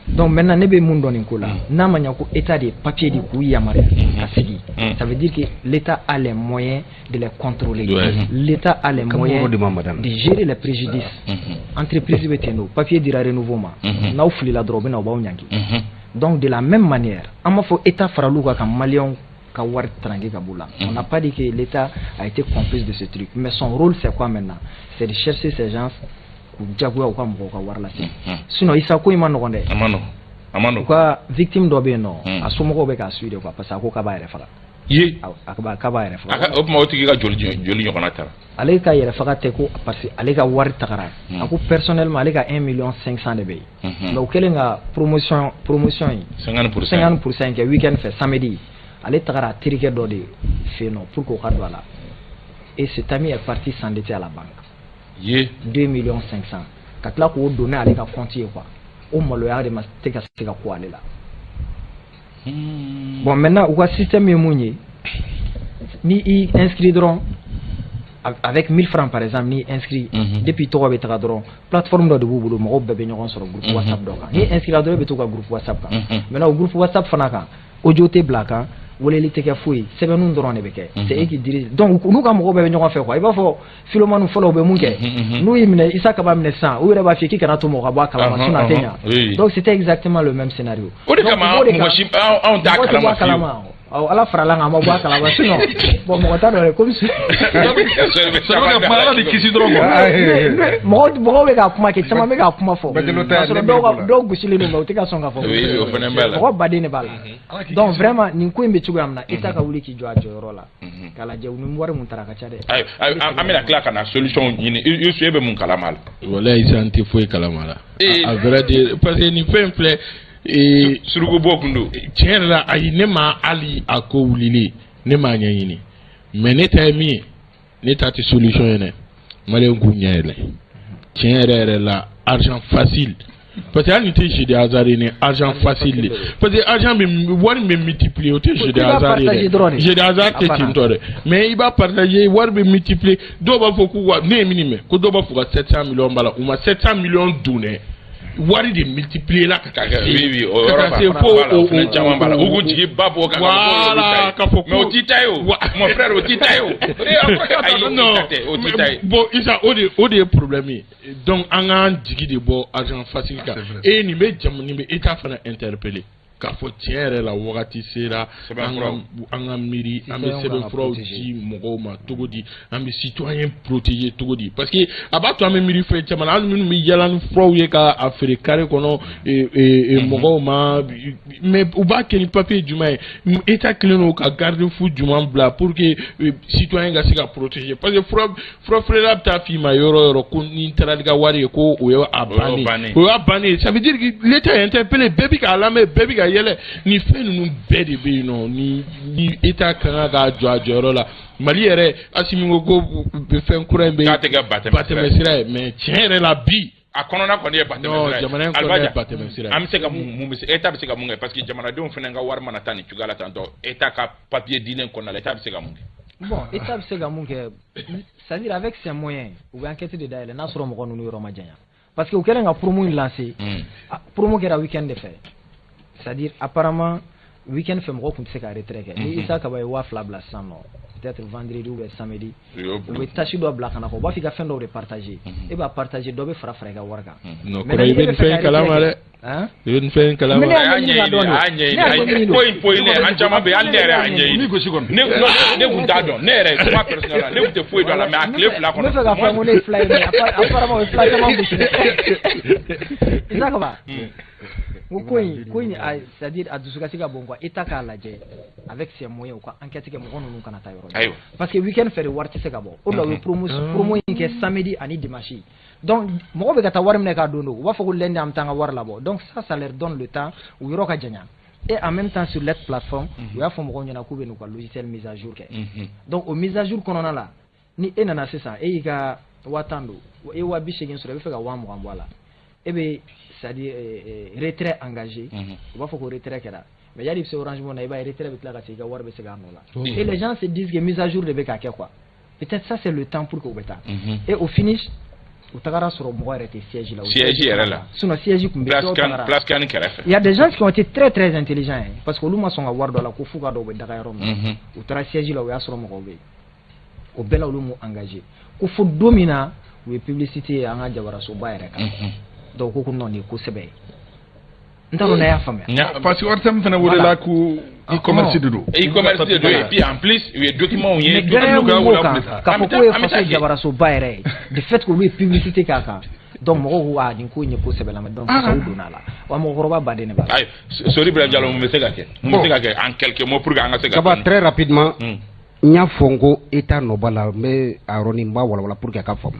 Donc maintenant, ne bɛ mun dɔn nin ko la, n'a ma ɲɛ ko État de ye papier di k'u yamaruya ka sigi. Ça veut dire que l'État a les moyens de les contrôler. L'État a les moyens de gérer les préjudices. Entreprise bɛ ten, papier dira Renouveau ma, n'aw filila dɔrɔn, u bɛ na, u b'aw ɲangi. Donc de la même manière, an b'a fɔ État faral'u kan ka maliyɛnw ka wari tranquille ka b'u la. On n'a pas dit que l'État a été complice de ce truc, mais son rôle, c'est quoi maintenant? C'est de chercher ces gens k'u diyagoya u ka mɔgɔw ka wari lase. Sinon Isa, ko in ma nɔgɔn dɛ. A ma nɔgɔn, a ma U nɔgɔn. ka victime dɔ bɛ yen nɔ, a somɔgɔw bɛ k'a suivre quoi, parce que a ko k'a b'a yɛrɛ faga. Ye. A k'a b'a yɛrɛ A faga. ka o tuma, o tigi ka joli joli ɲɔgɔnna taara? Ale ka yɛrɛ faga tɛ ko parce que ale ka wari tagara. A ko personnellement, ale ka 1 million 500 de bɛ yen. Mais u kɛlen ka promotion in 50%. 50% kɛ week-end fɛ, samedi, ale tagara a terikɛ dɔ de fɛ yen nɔ pour que o ka don a la, et cet ami est parti s'endetter à la banque. Ye. 2 millions 500, ka tila k'o don n'ale ka compte ye quoi. O maloya de ma tɛ ka se ka ko ale la. Bon, maintenant, u ka système ye mun ye? Ni i inscrit dɔrɔn avec 1000 francs par exemple, ni inscrit, depuis tɔgɔ bɛ taga dɔrɔn, plateforme dɔ de b'u bolo, mɔgɔw bɛɛ bɛ ɲɔgɔn sɔrɔ groupe WhatsApp dɔ kan. Ni inscrit dɔrɔn, e bɛ to ka groupe WhatsApp kan. Maintenant, o groupe WhatsApp fana kan, audio tɛ bila a kan, weleli tɛ kɛ, foyi, sɛbɛnninw dɔrɔn de bɛ kɛ. C'est eux qui dirigent. Donc n'u ka mɔgɔw bɛɛ bɛ ɲɔgɔn fɛ quoi, i b'a fɔ filomani fɔlɔ, u bɛ mun kɛ? N'u y'i minɛ, Isa Kaba minɛ sisan, u yɛrɛ b'a f'i ye k'i kana to mɔgɔ ka bɔ a kalama, sinon a tɛ ɲa. Donc c'était exactement le même scénario. O de kama mɔgɔ si, anw t'a Mɔgɔ tɛ bɔ kalama a kalama. Awɔ, Ala farala kan, a ma bɔ a kalama. Sinon bon, mɔgɔ t'a dɔn dɛ, comme C'est vrai que kuma, Ala de kisi dɔrɔn quoi. Mɔgɔw bɛ ka kuma kɛ, caman bɛ ka kuma fɔ. Bɛɛ K'a sɔrɔ dɔw ka dɔw gosilen don, mais u tɛ ka sɔn ka fɔ. Oui, o fana b'a la. Mɔgɔ baden de b'a la. Donc vraiment, nin ko in bɛ cogoya min na, État ka wuli k'i jɔ a jɔyɔrɔ la k'a lajɛ, u ni wari mun taara, a ka ca dɛ. Ayi, an bɛna tila ka na solution ɲini. Youssou, e bɛ mun kalama a la? Walayi Isa, n tɛ foyi kalama la. À vrai dire, parce que nin fɛn filɛ ee, Suruku bɔ kun don. Tiɲɛ yɛrɛ la, ayi, ne ma hali a ko wulilen, ne m'a ɲɛɲini. Mais ne ta ye min ye, ne ta tɛ solution ye dɛ. Maliyɛn k'u ɲɛ yɛlɛ tiɲɛ yɛrɛ yɛrɛ la, argent facile, parce que hali ni tɛ jeu de hasard ye, ni argent facile de, parce que argent bɛ, wari bɛ multiplier, o tɛ jeu de I b'a hasard ye partager dɔrɔn dɛ. de. Jeu de hasard tɛ A banna. ten tɔ dɛ, mais i b'a partager, wari bɛ multiplier. Dɔw b'a fɔ k'u ka, ne ye min mɛn, ko dɔw b'a fɔ ka 700 millions b'a la, u ma 700 millions dun dɛ, wari de multiplier la ka Ka taa kɛ se, oui, o ka yɔrɔ taa b'a se fo la, o o fana caman b'a la. U k'u jigi ba bɔ kan. Voilà, k'a fɔ ko Mais o t'i ta ye o. Mon frère, o t'i ta ye o. Ayi, o t'i ta tɛ, o t'i ta ye. Bon Isa, o de ye problème ye. Donc an k'an jigi de bɔ argent facile kan. C'est vrai. E nin bɛ jamu, nin bɛ État fana interpeller k'a fɔ tiɲɛ yɛrɛ la, wagati sera an ka an ka miiri an bɛ Citoyen kan ka sɛbɛnfuraw protéger. di mɔgɔw ma cogo di, an bɛ citoyen protéger cogo di, parce que a b'a to an bɛ miiri fɛn caman na, hali minnu bɛ yala ni furaw ye ka a feere carré kɔnɔ mɔgɔw ma, mais u b'a kɛ ni papier jumɛn ye? État kɛlen don ka garde-fou jumɛn bila pour que citoyen ka se ka protéger? Parce que fura feerela bɛ taa f'i ma yɔrɔ o yɔrɔ ko n'i taara n'i ka wari ye, ko o ye a O y'o bannen bannen. O y'a bannen. Ça veut dire que l'État est interpellé, bɛɛ bɛ k'a lamɛn, bɛɛ bɛ ka yɛlɛ. Nin fɛn ninnu bɛɛ de bɛ yen nɔ, ni État ka kan k'a jɔ a jɔyɔrɔ la. Mali yɛrɛ, Asimi ko fɛn kura in bɛ K'a tɛ kɛ batɛmɛ batɛmɛ sira ye, mais tiɲɛ yɛrɛ la bi A kɔnɔna kɔni ye batɛmɛ Non, sira ye. jamana in kɔnɔ Alibaja, ye batɛmɛ sira ye. An bɛ se ka mun bɛ se, État bɛ se ka mun kɛ? Parce que jamanadenw fana ka wari mana taa nin cogoya la tantɔ, État ka papier dilen kɔnɔna la, État bɛ se ka mun kɛ? Bon, État bɛ se ka mun kɛ? C'est à dire, avec ses moyens, u bɛ enquête de dayɛlɛ n'a sɔrɔ mɔgɔ ninnu yɔrɔ ma janya, parce que u kɛlen ka promo in lancer, promo kɛra week-end de fɛ. C'est à dire, apparemment, week-end fɛ, mɔgɔw tun tɛ se ka retrait kɛ. Ni Isa Kaba ye 2000 bila sisan nɔ, peut-être vendredi ou bien samedi, u bɛ tâche dɔ bila ka na, u b'a fɔ i ka fɛn dɔw de partager, e b'a partager, dɔ bɛ fara fara i ka wari kan. Non, kɔrɔ, i bɛ nin fɛn in kalama dɛ. Hein? I bɛ nin fɛn in kalama. Mais ne A y'a y'a ɲɛɲini ka ɲɛɲini, dɔn de. a y'a Ne y'a ɲɛɲini. ɲɛɲini Ko in poyilen, an caman bɛ yen, hali ne yɛrɛ y'a ɲɛɲini. Min gosi kɔni. Ne, non, ne kun t'a dɔn, ne yɛrɛ, moi personnellement, ne kun tɛ foyi dɔn a la, mais a tile 2 N bɛ kɔnɔ. fɛ k'a fɔ ko ne ye fila ye, mais apparemment o ye fila caman gosi dɛ. Isa Kaba, n ko in c'est à dire, a dusukasi ka bon quoi. État k'a lajɛ avec ses moyens, u ka enquête kɛ, mɔgɔ ninnu kana taa yɔrɔ jan. Ayiwa. Parce que week-end fɛ de wari tɛ se ka bɔ. O de la u ye promo in kɛ samedi ani dimanche. Donc mɔgɔ bɛ ka taa wari minɛ k'a don, u b'a fɔ ko lundi an bɛ taa an ka wari labɔ. Donc ça leur donne le temps, u yɔrɔ ka janya. Et en même temps, sur cette plateforme, u y'a fɔ mɔgɔw ɲɛna k'u bɛ n'u ka logiciel mise à jour kɛ. Donc o mise à jour kɔnɔna la, ni e nana sisan, e y'i ka 10 000 don, e ye 80 000 sɔrɔ, i bɛ fɛ ka 20 000 bɔ a la, e bɛ, c'est à dire, retrait engagé, u b'a fɔ ko retrait kɛra, mais yanni i bɛ se Orange Money na, i b'a ye retrait bɛ tila ka segin, i ka wari bɛ segin a nɔ la. Et les gens se disent que mise à jour de bɛ ka kɛ quoi. Peut-être ça, c'est le temps pour que u bɛ taa. Et au finish, U tagara sɔrɔ mɔgɔ yɛrɛ tɛ siège la. Siège yɛrɛ la. Sinon siège tun bɛ dɔw tagara. Place kan kɛrɛfɛ. Il y a des gens qui ont été très très intelligents parce que olu ma sɔn ka wari dɔ la ko f'u ka dɔn u bɛ daga yɔrɔ min. U taara siège la, u y'a sɔrɔ mɔgɔw bɛ yen. O bɛɛ la olu m'u engagé. Ko fo don min na u ye publicité ye an ka jabarasoba yɛrɛ kan. Donc ko non, nin ye ko sɛbɛ ye. N t'a dɔn n'a y'a faamuya. Parce que ORTM fana welela ko e-commerce de don. E-commerce de don et puis en plus u ye documents ye. Mais gɛlɛya mun b'o kan k'a fɔ k'o ye faso jabarasoba yɛrɛ ye, de fait que olu ye publicité k'a kan, donc mɔgɔw ko aa nin ko in ye ko sɛbɛlama, donc fasaw donna a la wa mɔgɔkɔrɔba baden de b'a la. Ayi, Sori Ibrahima Diallo, mun bɛ se ka kɛ? Mun bɛ se ka kɛ en quelques mots pour que an ka se ka. Kaba, très rapidement. N y'a fɔ n ko État nɔ b'a la, n bɛ a yɔrɔnin n b'a walawala pour que a ka faamu.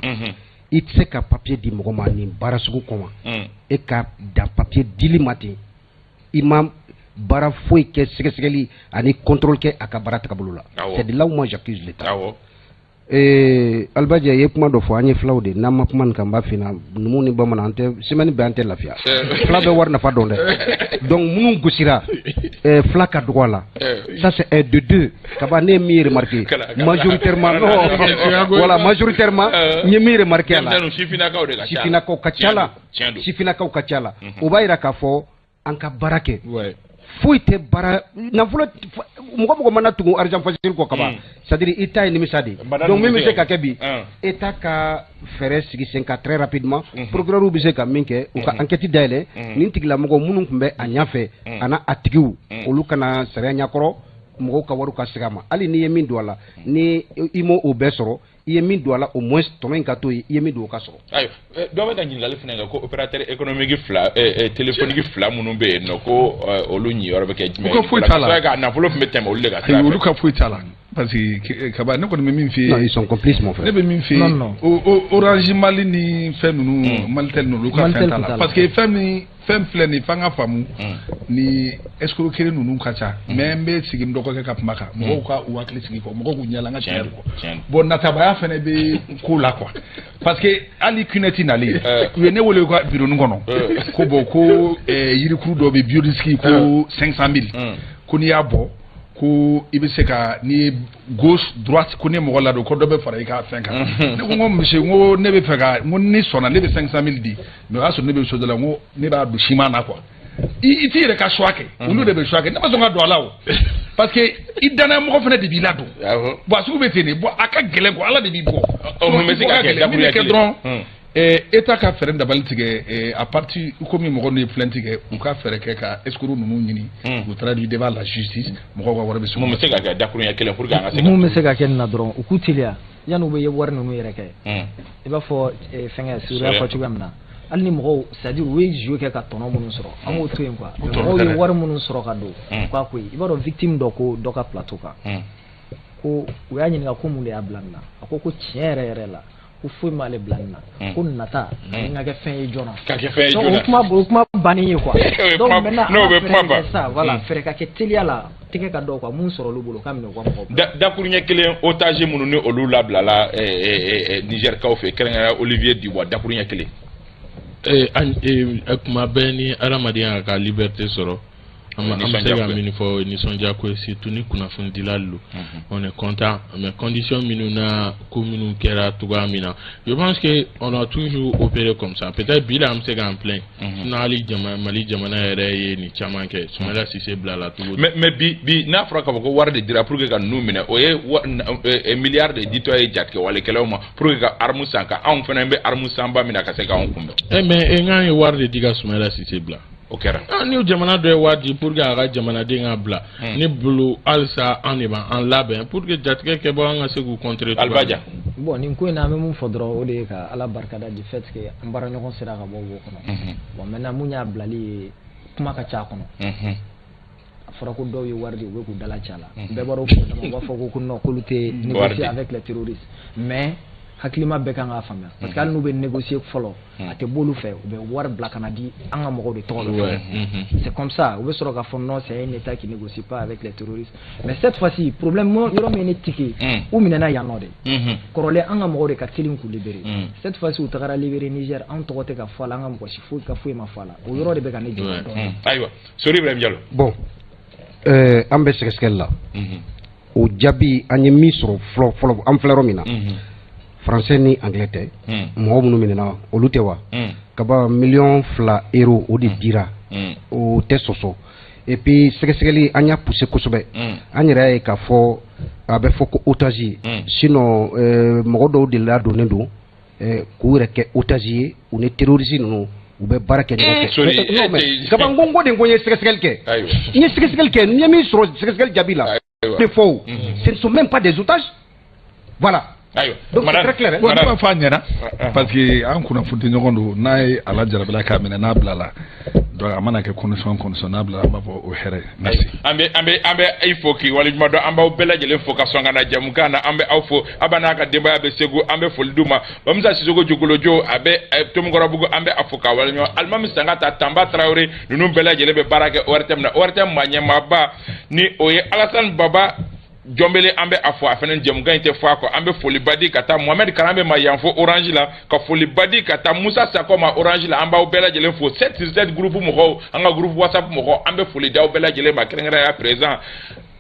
I tɛ se ka papier di mɔgɔ ma nin baara sugu kɔnɔ, e ka dan papier dili ma ten, i ma baara foyi kɛ, sɛgɛsɛgɛli ani contrôle kɛ a ka baara tagabolo la. C'est de là où moi j'accuse l'État. Albadia i ye kuma dɔ fɔ, an ye filaw de, n'an ma kuma nin kan n b'a f'i ɲɛna, numu ni bamanan an tɛ semaine bɛɛ an tɛ lafiya. Fila bɛ wari nafa dɔn dɛ. Donc minnu gosira, fila ka dɔgɔ a la. Ça c'est un de deux. Kaba, ne ye min remarqué majoritairement, non, voilà, majoritairement n ye min remarqué a la. Sifinnakaw de ka ca. Sifinnakaw ka ca la. Sifinnakaw ka ca la. O b'a yira k'a fɔ an ka baara kɛ. Foyi tɛ baara nafolo, mɔgɔ mɔgɔ mana tugu argent facile kɔ kaban, c'est à dire i ta ye nimisa de. Donc min bɛ se ka kɛ bi, État ka fɛɛrɛ sigi sen kan très rapidement, procureur bɛ se ka min kɛ, u ka enquête dayɛlɛ nin tigilamɔgɔ minnu tun bɛ a ɲɛfɛ a n'a a tigiw, olu kana sariya ɲɛkɔrɔ, mɔgɔw ka wariw ka segin a ma. Hali n'i ye min don a la, ni i m'o o bɛɛ sɔrɔ, i ye min don a la, au moins tɔnɔ in ka to yen, i ye min don o ka sɔrɔ. Ayiwa, dɔ bɛ ka ɲininkali fana kɛ ko opérateur économique fila, téléphonique fila minnu bɛ yen nɔ, ko olu ɲiyɔrɔ bɛ kɛ jumɛn ye? U ka foyi t'a la. Ka nafolo tun bɛ tɛmɛ olu de ka sira fɛ. Olu ka foyi t'a la parce que Kaba, ne kɔni bɛ min f'i ye. Non, ils sont complices, mon frère. Ne bɛ min f'i ye. Orange Mali ni fɛn ninnu, Malitel ninnu, olu ka fɛn t'a la parce que fɛn min fɛn filɛ nin, f'an ka faamu ni escroquerie ninnu ka ca. Mais n bɛ sigi n dɔgɔkɛ ka kuma kan, mɔgɔw ka u hakili sigi kɔ, mɔgɔw k'u ɲɛ la an ka tiɲɛ kɔ. Bon, natabaya fɛnɛ bɛ ko la quoi, parce que hali CUNET nalen, u ye ne wele u ka bureau kɔnɔ ko bon, ko yirikuru dɔ bɛ biorisque ko 500 000, ko n'i y'a bɔ ko i bɛ se ka ni gauche droite, ko ne mɔgɔ ladon ko dɔ bɛ fara i ka fɛn kan. Ne ko n ko monsieur, n ko ne bɛ fɛ ka, n ko ni sɔnna ne bɛ 500 000 di, mais o y'a sɔrɔ ne bɛ so dɔ la, n ko ne b'a don ciment na quoi. I t'i yɛrɛ ka choix kɛ, olu de bɛ choix kɛ, ne ma sɔn ka don a la o, parce que i danaya mɔgɔ fana de b'i ladon. Bon, a sugu bɛ ten de, bon a ka gɛlɛn quoi, Ala de b'i bɔ. Mun bɛ se ka kɛ? Min bɛ kɛ dɔrɔn, État ka fɛɛrɛ dabali tigɛ à partir komi mɔgɔ ninnu ye plainte kɛ, u ka fɛɛrɛ kɛ ka escroc ninnu ɲini k'u traduire devant la justice, mɔgɔw ka wari bɛ sɔrɔ. Mun bɛ se ka kɛ dakuruɲɛ kelen pour que an ka se ka. Mun bɛ se ka kɛ nin na dɔrɔn, u k'u teliya yanni u bɛ wari ninnu yɛrɛ kɛ. I b'a fɔ fɛnkɛ surunya fɔ cogoya min na, hali ni mɔgɔw, c'est à dire u ye jeu kɛ ka tɔnɔ minnu sɔrɔ, an k'o to yen quoi. Mɔgɔw ye wari minnu sɔrɔ ka don, u k'a ko ye. I b'a dɔn victime dɔ ko dɔ ka plateau kan, ko u y'a ɲininka ko mun de y'a bila nin na, a ko ko tiɲɛ yɛrɛ yɛrɛ la ko foyi m'ale bila nin na, ko nata ani ka kɛ fɛn ye joona. Ka kɛ fɛn ye joona. O kuma bannen ye quoi. Donc maintenant an ka fɛɛrɛ kɛ sisan, voilà, fɛɛrɛ ka kɛ teliya la, tɛgɛ ka dɔw kan mun sɔrɔ olu bolo k'a minɛ u ka mɔgɔw. Dakuruɲɛ kelen, otage minnu ni olu labilala Nigerkaw fɛ, kɛrɛnkɛrɛnnenya Olivier Dubois, dakuruɲɛ kelen. Kuma bɛɛ ni adamadenya ka liberté sɔrɔ, an bɛ se ka min fɔ, nisɔndiya ko ye, surtout ni kunnafonidila don, on est content, mais condition minnu na, ko minnu kɛra cogoya min na, je pense que on a toujours opéré comme ça. Peut-être bi la an bɛ se k'an plaindre, sinon hali Mali jamana yɛrɛ ye nin caman kɛ, Soumaïla Cissé bilala cogo di. Mais bi n'a fɔra k'a fɔ ko wari de dira pour que ka ninnu minɛ, o ye milliard de ditɔ ye jatigɛwalekɛlaw ma pour que ka arme san, ka anw fana bɛ arme sanba minɛ ka se k'anw kunbɛn. Mais n k'an ye wari de di ka Soumaïla Cissé bila. O kɛra. Ni jamana dɔ ye wari di pour que a ka jamanaden ka bila, ne bolo halisa an de b'an labɛn pour que jatigɛ kɛbagaw an ka se k'u contrer. Alibaja. Bon, nin ko in na an bɛ mun fɔ dɔrɔn, o de ye ka Ala barikada du fait que an baaraɲɔgɔn sera ka bɔ wo kɔnɔ. Bon, maintenant mun y'a bilali ye, kuma ka ca a kɔnɔ. A fɔra ko dɔw ye wari di, u bɛ k'u dala ca la. Bɛɛ bɔra o dama, u b'a fɔ ko non, k'olu tɛ négocier avec les terroristes, mais hakilima bɛɛ kan k'a faamuya parce que hali n'u bɛ négocier fɔlɔ, a tɛ b'olu fɛ, u bɛ wari bila ka na di an ka mɔgɔw de tɔgɔ la fɔlɔ. C'est comme ça u bɛ sɔrɔ k'a fɔ non, c'est un état qui négocie pas avec les terroristes. Mais cette fois-ci problème yɔrɔ min ye ne tike, u minɛna yan nɔ de, kɔrɔlen an ka mɔgɔw de ka teli k'u libérer. Cette fois-ci u tagara libérer Niger, anw tɔgɔ tɛ ka fɔ a la, an ka mɔgɔ si foyi ka foyi ma fɔ a la, o yɔrɔ de bɛ ka ne jɔ dɔɔnin. Ayiwa, Sori Ibrahim Diallo. Bon, an bɛ sɛgɛsɛgɛli la, o jaabi an ye min sɔrɔ fɔlɔ fɔlɔ, an filɛ yɔrɔ min na, Français ni anglais tɛ, mɔgɔ minnu minɛna, olu tɛ wa? Kaba, 2 millions euro, o de dira, o tɛ sɔsɔ. Et puis sɛgɛsɛgɛli, an y'a poussé kosɛbɛ. An yɛrɛ y'a ye k'a fɔ a bɛ fɔ ko otage, sinon mɔgɔ dɔw de donnen don k'u yɛrɛ kɛ otage ye, u ni terroriste ninnu, u bɛ baara kɛ ɲɔgɔn fɛ. Non, mais Kaba, n ko de, ko n ye sɛgɛsɛgɛli kɛ, n ye sɛgɛsɛgɛli kɛ, n ye min sɔrɔ sɛgɛsɛgɛli jaabi la de fɔ o, ce ne sont même pas des otages, voilà. Ayiwa. Donc c'est très clair. Bon, ne b'a fɔ a ɲɛna parce que an kunnafoni ɲɔgɔn don. N'a ye a lajarabila k'a minɛ, n'a bilala, donc a mana kɛ condition, n'a bilala, an b'a fɔ o hɛrɛ. Merci. An bɛ i fo k'i waleɲuman dɔn. An b'aw bɛɛ lajɛlen fo ka sɔn ka na jɛmukan na. An bɛ aw fo. A b'a n'a ka denbaya bɛ Segu, an bɛ foli d'u ma. Bamusa Sisoko Jogolojo, a bɛ Tomikɔrɔbugu, an bɛ a fo k'a waleɲuman. Alimami Sangata, Tanba Tarawele, ninnu bɛɛ lajɛlen bɛ baara kɛ ORTM na. ORTM maa ɲɛmaaba ni o ye Alasani Baba Jɔnbele, an bɛ a fɔ a fana, jɛmukan in tɛ fɔ a kɔ. An bɛ foliba di ka taa Mohamɛd Karambe ma yan fo Orange la, ka foliba di ka taa Musa Sakɔ ma Orange la. An b'aw bɛɛ lajɛlen fo. 7 sur 7 groupe mɔgɔw, an ka groupe WhatsApp mɔgɔw, an bɛ foli d'aw bɛɛ lajɛlen ma, kɛrɛnkɛrɛnnenya président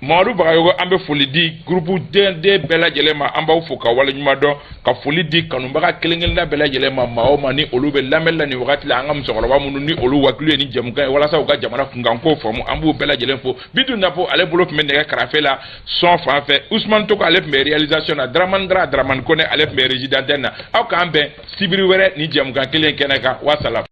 Mamadu Bagayogo. An bɛ foli di groupe DND bɛɛ lajɛlen ma. An b'aw fo ka waleɲuman dɔn, ka foli di kanubaga kelen kelenna bɛɛ lajɛlen ma, maa o maa ni olu bɛ lamɛnni la nin wagati la, an ka musokɔrɔba minnu ni olu wakilu ye ni jɛmukan ye walasa u ka jamana kunkanko faamu, an b'u bɛɛ lajɛlen fo. Bitu Napo, ale bolo tun bɛ nɛgɛ karafe la sɔn fan fɛ. Usumani Togo, ale tun bɛ réalisation na. Dramane Dra, Dramane Kone, ale tun bɛ régie d'antenne na. Aw k'an bɛn sibiri wɛrɛ ni jɛmukan kelen kɛnɛ kan. Wasalam.